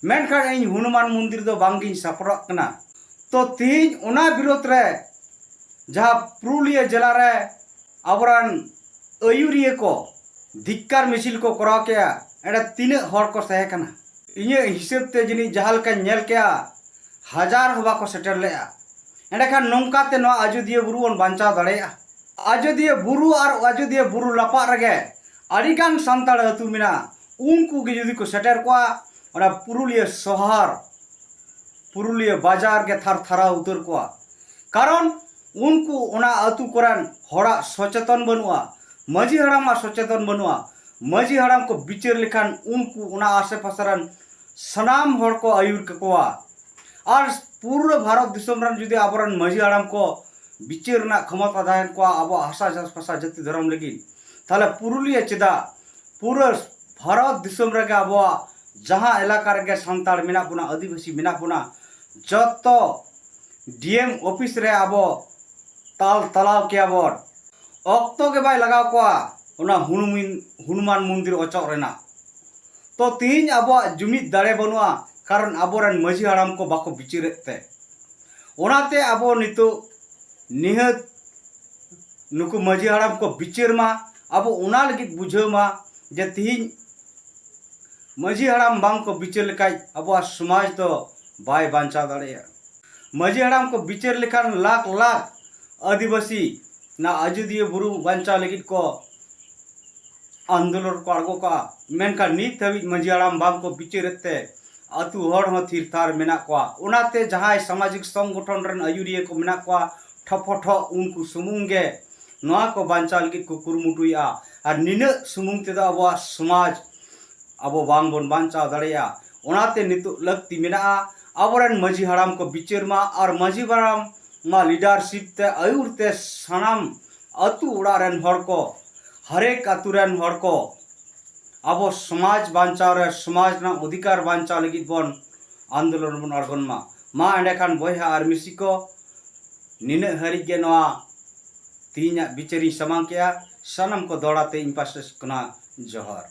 ᱢᱮᱱᱠᱷᱟᱱ ᱤᱧ ᱦᱚᱱᱩᱢᱟᱱ ᱢᱚᱱᱫᱤᱨ ᱫᱚ ᱵᱟᱝᱜᱤᱧ ᱥᱟᱯᱚᱨᱴᱟᱜ ᱠᱟᱱᱟ᱾ ᱛᱚ ᱛᱤᱦᱤᱧ ᱚᱱᱟ ᱵᱤᱨᱳᱫᱷ ᱨᱮ ᱡᱟᱦᱟᱸ ᱯᱩᱨᱩᱞᱤᱭᱟᱹ ᱡᱮᱞᱟ ᱨᱮ ᱟᱵᱚᱨᱮᱱ ᱟᱹᱭᱩᱨᱤᱭᱟᱹ ᱠᱚ ᱫᱷᱤᱠᱠᱟᱨ ᱢᱤᱪᱷᱤᱞ ᱠᱚ ᱠᱚᱨᱟᱣ ᱠᱮᱜᱼᱟ, ᱚᱸᱰᱮ ᱛᱤᱱᱟᱹᱜ ᱦᱚᱲ ᱠᱚ ᱛᱟᱦᱮᱸ ᱠᱟᱱᱟ? ᱤᱧᱟᱹᱜ ᱦᱤᱥᱟᱹᱵ ᱛᱮ ᱡᱟᱹᱱᱤᱡ ᱡᱟᱦᱟᱸ ᱞᱮᱠᱟᱧ ᱧᱮᱞ ᱠᱮᱜᱼᱟ, ᱦᱟᱡᱟᱨ ᱦᱚᱸ ᱵᱟᱠᱚ ᱥᱮᱴᱮᱨ ᱞᱮᱜᱼᱟ᱾ ᱮᱸᱰᱮᱠᱷᱟᱱ ᱱᱚᱝᱠᱟᱛᱮ ᱱᱚᱣᱟ ᱟᱡᱳᱫᱤᱭᱟᱹ ᱵᱩᱨᱩ ᱵᱚᱱ ᱵᱟᱧᱪᱟᱣ ᱫᱟᱲᱮᱭᱟᱜᱼᱟ? ᱟᱡᱳᱫᱤᱭᱟᱹ ᱵᱩᱨᱩ ᱟᱨ ᱟᱡᱳᱫᱤᱭᱟᱹ ᱵᱩᱨᱩ ᱞᱟᱯᱟᱜ ᱨᱮᱜᱮ ᱟᱹᱰᱤᱜᱟᱱ ᱥᱟᱱᱛᱟᱲ ᱟᱹᱛᱩ ᱢᱮᱱᱟᱜᱼᱟ᱾ ᱩᱱᱠᱩ ᱜᱮ ᱡᱩᱫᱤ ᱠᱚ ᱥᱮᱴᱮᱨ ᱠᱚᱜᱼᱟ, ᱚᱱᱟ ᱯᱩᱨᱩᱞᱤᱭᱟᱹ ᱥᱚᱦᱚᱨ, ᱯᱩᱨᱩᱞᱤᱭᱟᱹ ᱵᱟᱡᱟᱨ ᱜᱮ ᱛᱷᱟᱨ ᱛᱷᱟᱨᱟᱣ ᱩᱛᱟᱹᱨ ᱠᱚᱜᱼᱟ᱾ ᱠᱟᱨᱚᱱ ᱩᱱᱠᱩ ᱚᱱᱟ ᱟᱹᱛᱩ ᱠᱚᱨᱮᱱ ᱦᱚᱲᱟᱜ ᱥᱚᱪᱮᱛᱚᱱ ᱵᱟᱹᱱᱩᱜᱼᱟ, ᱢᱟᱹᱡᱷᱤ ᱦᱟᱲᱟᱢᱟᱜ ᱥᱚᱪᱮᱛᱚᱱ ᱵᱟᱹᱱᱩᱜᱼᱟ᱾ ᱢᱟᱹᱡᱷᱤ ᱦᱟᱲᱟᱢ ᱠᱚ ᱵᱤᱪᱟᱹᱨ ᱞᱮᱠᱷᱟᱱ ᱩᱱᱠᱩ ᱚᱱᱟ ᱟᱥᱮ ᱯᱟᱥᱮ ᱨᱮᱱ ᱥᱟᱱᱟᱢ ᱦᱚᱲ ᱠᱚ ᱟᱹᱭᱩᱨ ᱠᱟᱠᱚᱣᱟ᱾ ᱟᱨ ᱯᱩᱨᱟᱹ ᱵᱷᱟᱨᱚᱛ ᱫᱤᱥᱚᱢ ᱨᱮᱱ ᱡᱩᱫᱤ ᱟᱵᱚᱨᱮᱱ ᱢᱟᱹᱡᱷᱤ ᱦᱟᱲᱟᱢ ᱠᱚ ᱵᱤᱪᱟᱹᱨ ᱨᱮᱱᱟᱜ ᱠᱷᱚᱢᱚᱛᱟ ᱛᱟᱦᱮᱱ ᱠᱚᱣᱟ ᱟᱵᱚᱣᱟᱜ ᱦᱟᱥᱟ ᱪᱟᱥ ᱵᱷᱟᱥᱟ ᱡᱟᱹᱛᱤ ᱫᱷᱚᱨᱚᱢ ᱞᱟᱹᱜᱤᱫ, ᱛᱟᱦᱚᱞᱮ ᱯᱩᱨᱩᱞᱤᱭᱟᱹ ᱪᱮᱫᱟᱜ? ᱯᱩᱨᱟᱹ ᱵᱷᱟᱨᱚᱛ ᱫᱤᱥᱚᱢ ᱨᱮᱜᱮ ᱟᱵᱚᱣᱟᱜ ᱡᱟᱦᱟᱸ ᱮᱞᱟᱠᱟ ᱨᱮᱜᱮ ᱥᱟᱱᱛᱟᱲ ᱢᱮᱱᱟᱜ ᱵᱚᱱᱟ, ᱟᱹᱫᱤᱵᱟᱹᱥᱤ ᱢᱮᱱᱟᱜ ᱵᱚᱱᱟ, ᱡᱚᱛᱚ ᱰᱤ ᱮᱢ ᱚᱯᱷᱤᱥ ᱨᱮ ᱟᱵᱚ ᱛᱟᱞ ᱛᱟᱞᱟᱣ ᱠᱮᱭᱟ ᱵᱚᱱ᱾ ᱚᱠᱛᱚ ᱜᱮ ᱵᱟᱭ ᱞᱟᱜᱟᱣ ᱠᱚᱣᱟ ᱚᱱᱟ ᱦᱩᱱᱩᱢᱤᱱ- ᱦᱚᱱᱩᱢᱟᱱ ᱢᱚᱱᱫᱤᱨ ᱚᱪᱚᱜ ᱨᱮᱱᱟᱜ᱾ ᱛᱚ ᱛᱤᱦᱤᱧ ᱟᱵᱚᱣᱟᱜ ᱡᱩᱢᱤᱫ ᱫᱟᱲᱮ ᱵᱟᱹᱱᱩᱜᱼᱟ, ᱠᱟᱨᱚᱱ ᱟᱵᱚᱨᱮᱱ ᱢᱟᱹᱡᱷᱤ ᱦᱟᱲᱟᱢ ᱠᱚ ᱵᱟᱠᱚ ᱵᱤᱪᱟᱹᱨᱮᱫ ᱛᱮ᱾ ᱚᱱᱟᱛᱮ ᱟᱵᱚ ᱱᱤᱛᱚᱜ ᱱᱤᱦᱟᱹᱛ ᱱᱩᱠᱩ ᱢᱟᱹᱡᱷᱤ ᱦᱟᱲᱟᱢ ᱠᱚ ᱵᱤᱪᱟᱹᱨ ᱢᱟ, ᱟᱵᱚ ᱚᱱᱟ ᱞᱟᱹᱜᱤᱫ ᱵᱩᱡᱷᱟᱹᱣ ᱢᱟ ᱡᱮ ᱛᱤᱦᱤᱧ ᱢᱟᱹᱡᱷᱤ ᱦᱟᱲᱟᱢ ᱵᱟᱝ ᱠᱚ ᱵᱤᱪᱟᱹᱨ ᱞᱮᱠᱷᱟᱡ ᱟᱵᱚᱣᱟᱜ ᱥᱚᱢᱟᱡᱽ ᱫᱚ ᱵᱟᱭ ᱵᱟᱧᱪᱟᱣ ᱫᱟᱲᱮᱭᱟᱜᱼᱟ᱾ ᱢᱟᱹᱡᱷᱤ ᱦᱟᱲᱟᱢ ᱠᱚ ᱵᱤᱪᱟᱹᱨ ᱞᱮᱠᱷᱟᱱ ᱞᱟᱠᱷ ᱞᱟᱠᱷ ᱟᱹᱫᱤᱵᱟᱹᱥᱤ ᱱᱟ ᱟᱡᱳᱫᱤᱭᱟᱹ ᱵᱩᱨᱩ ᱵᱟᱧᱪᱟᱣ ᱞᱟᱹᱜᱤᱫ ᱠᱚ ᱟᱱᱫᱳᱞᱚᱱ ᱠᱚ ᱟᱬᱜᱚ ᱠᱟᱜᱼᱟ, ᱢᱮᱱᱠᱷᱟᱱ ᱱᱤᱛ ᱦᱟᱹᱵᱤᱡ ᱢᱟᱹᱡᱷᱤ ᱦᱟᱲᱟᱢ ᱵᱟᱝ ᱠᱚ ᱵᱤᱪᱟᱹᱨᱮᱫ ᱛᱮ ᱟᱹᱛᱩ ᱦᱚᱲ ᱦᱚᱸ ᱛᱷᱤᱨ ᱛᱷᱟᱨ ᱢᱮᱱᱟᱜ ᱠᱚᱣᱟ᱾ ᱚᱱᱟᱛᱮ ᱡᱟᱦᱟᱸᱭ ᱥᱟᱢᱟᱡᱤᱠ ᱥᱚᱝᱜᱚᱴᱷᱚᱱ ᱨᱮᱱ ᱟᱹᱭᱩᱨᱤᱭᱟᱹ ᱠᱚ ᱢᱮᱱᱟᱜ ᱠᱚᱣᱟ, ᱴᱷᱚᱯᱚ ᱴᱷᱚᱜ ᱩᱱᱠᱩ ᱥᱩᱢᱩᱝ ᱜᱮ ᱱᱚᱣᱟ ᱠᱚ ᱵᱟᱧᱪᱟᱣ ᱞᱟᱹᱜᱤᱫ ᱠᱚ ᱠᱩᱨᱩᱢᱩᱴᱩᱭᱮᱫᱼᱟ᱾ ᱟᱨ ᱱᱤᱱᱟᱹᱜ ᱥᱩᱢᱩᱝ ᱛᱮᱫᱚ ᱟᱵᱚᱣᱟᱜ ᱥᱚᱢᱟᱡᱽ ᱟᱵᱚ ᱵᱟᱝ ᱵᱚᱱ ᱵᱟᱧᱪᱟᱣ ᱫᱟᱲᱮᱭᱟᱜᱼᱟ᱾ ᱚᱱᱟᱛᱮ ᱱᱤᱛᱚᱜ ᱞᱟᱹᱠᱛᱤ ᱢᱮᱱᱟᱜᱼᱟ ᱟᱵᱚᱨᱮᱱ ᱢᱟᱹᱡᱷᱤ ᱦᱟᱲᱟᱢ ᱠᱚ ᱵᱤᱪᱟᱹᱨ ᱢᱟ ᱟᱨ ᱢᱟᱹᱡᱷᱤ ᱦᱟᱲᱟᱢ ᱢᱟ ᱞᱤᱰᱟᱨᱥᱤᱯ ᱛᱮ ᱟᱹᱭᱩᱨ ᱛᱮ ᱥᱟᱱᱟᱢ ᱟᱹᱛᱩ ᱚᱲᱟᱜ ᱨᱮᱱ ᱦᱚᱲ ᱠᱚ, ᱦᱟᱨᱮᱠ ᱟᱹᱛᱩ ᱨᱮᱱ ᱦᱚᱲ ᱠᱚ ᱟᱵᱚ ᱥᱚᱢᱟᱡᱽ ᱵᱟᱧᱪᱟᱣ ᱨᱮ, ᱥᱚᱢᱟᱡᱽ ᱨᱮᱱᱟᱜ ᱚᱫᱷᱤᱠᱟᱨ ᱵᱟᱧᱪᱟᱣ ᱞᱟᱹᱜᱤᱫ ᱵᱚᱱ ᱟᱱᱫᱳᱞᱚᱱ ᱨᱮᱵᱚᱱ ᱟᱬᱜᱚᱱ ᱢᱟ᱾ ᱢᱟ ᱮᱸᱰᱮᱠᱷᱟᱱ ᱵᱚᱭᱦᱟ ᱟᱨ ᱢᱤᱥᱤ ᱠᱚ, ᱱᱤᱱᱟᱹᱜ ᱦᱟᱹᱨᱤᱡ ᱜᱮ ᱱᱚᱣᱟ ᱛᱮᱦᱮᱧᱟᱜ ᱵᱤᱪᱟᱹᱨᱤᱧ ᱥᱟᱢᱟᱝ ᱠᱮᱜᱼᱟ᱾ ᱥᱟᱱᱟᱢ ᱠᱚ ᱫᱚᱦᱲᱟ ᱛᱮ ᱤᱧ ᱯᱟᱥᱴᱟ ᱥᱮᱫ ᱠᱷᱚᱱᱟᱜ ᱡᱚᱦᱟᱨ᱾